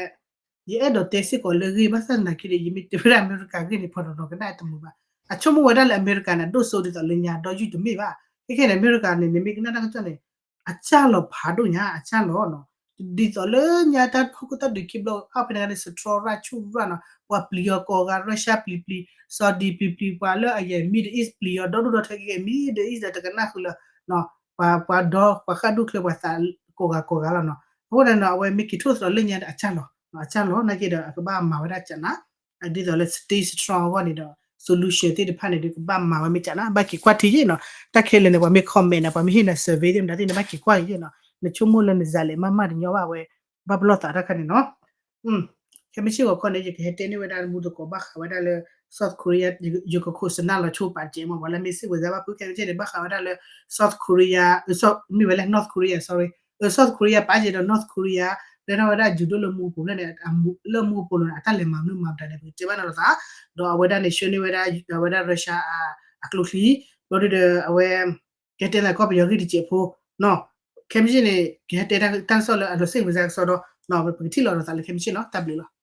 ယအဲၣ်ဒိးတဲစ့ၢ်ကီးလၢဂ့ၢ် ဘၣ်ဆၣ်သနာ်က့ဒီး ယမ့ၢ်တဲဝဲဒၣ်အမဲရကၤဂ့ၢ်န့ၣ် ပှၤတနီၤကနၣ်တမုာ်ဘၣ်. အဆိကမိၣ်ဝဲဒၣ်လၢအမဲရကၤန့ၣ် အဒိၣ်စိဒ်သိးလၢညါဒီးယုၢ်တမ့ၢ်ဘၣ်. ခဲခဲန့ၣ် အမဲရကၤန့ၣ် နမ့ၢ်ကနၣ်တၢ်ကစီၣ်န့ၣ် အစၢ်လီၤဖးဒိၣ်ညါ အစၢ်လီၤနီၤ. ဒ်သိးလၢညါတၢ်ဟီၣ်ခိၣ်တၢ်ဒုးခံဘျီအဖဲန့ၣ်န့ၣ် စထြီရၣ်ဆူၣ်ရၣ်နီၤ, ပှၤပျံၤအီၤကိးဂၤ Russia ပျံၤပျံၤ Saudi ပျံၤပျံၤ ပှၤလၢအယဲၢ် Middle East ပျံၤအီၤဒီဒူၣ်ဒီထၢက့ၤ Middle East ဒီးတကနၣ်ဃုာ်လၢ ပှၤဒီးပှၤဃၣ်ဒူၣ်ချၢပှၤသး ကိးဂၤကိးဂၤလီၤနီၤ. အဃိန့ၣ်နီၤ အဝဲမ့ၢ်က့ၤထိၣ်သတြီၤလၢညါဒီးအစၢ်လီၤ အစၢ်လီၤနာ်က့ဒီး အကဘၣ်မၤဝဲဒၣ်ကနၤ ဒ်သိးလၢ stay strong အဂီၢ်န့ၣ်ဒီး solution သ့ၣ်တဖၣ်န့ၣ်ဒီး ကဘၣ်မၤဝဲမ့ၢ်ကနၤ ဘၣ်က့ၤကွၢ်ထံယ့ၣ်နီၤ. တၢ်ခဲလၢာ်န့ၣ် ပှၤမ့ၢ် comment န့ၣ် ပှၤမ့ၢ်ဟ့ၣ်နၤ survey သ့ၣ်မတၤသ့ၣ်န့ၣ် ဘၣ်က့ၤကွၢ်ယ့ၣ်နီၤ. နဆိကမိၣ်လၢနစးလဲၤမးမးတညီဘၣ်ဝဲ ဘၣ်ပလီၢ်သးတၢ်ခါန့ၣ်နီၤ. ခဲမုၢ်ဆ့ၣ်ဂီၤခီန့ၣ် ယကဟဲတဲန့ၢ်ဝဲဒၣ်မူသကိးဘၣ်ဃးဝဲဒၣ်လၢ South Korea ယကခိၣ်စနၢ်လီၤဆိပာ်စဲးမး ပှၤလၢမ့ၢ်စံးဝဲစၢ်ဘၣ်ဖုခဲမုၢ်ဆ့ၣ်န့ၣ် ဘၣ်ဃးဝဲဒၣ်လၢ South Korea မ့ၢ်ဝဲလၢ North Korea sorry South Korea ပာ်စဲးဒီး North Korea လဲၤထီၣ်ဝဲဒၣ်ယူၤဒိၣ်လၢမူကပိာ်ဖျၢၣ်န့ၣ် လၢမူကပိာ်လိၤန့ၣ် အတၢ်လဲၤမၤမနုၤမၤမတၤန့ၣ် ပကတဲဘၣ်နၤလိာ်သး ဒီးအဝဲဒၣ်န့ၣ် ဆှၢန့ၢ်ဝဲဒၣ် အဝဲဒၣ် Russia အကျိချံ ဘျီဒုဒီးအဝဲ ကဟဲတဲသးကီၢ်ပယီၤဂ့ၢ်တစဲးဖိ ခဲမုၢ်ဆ့ၣ်န့ၣ် ကဟဲတဲတၢ်ကစီၣ်လၢအလီၤစ့ၣ်ဝဲစၢ်ကစီၣ်ဒီး ပကထံၣ်လိာ်ဒီးသးလၢခဲမုၢ်ဆ့ၣ်နီၤ တၢ်ဘျုးလီၤ.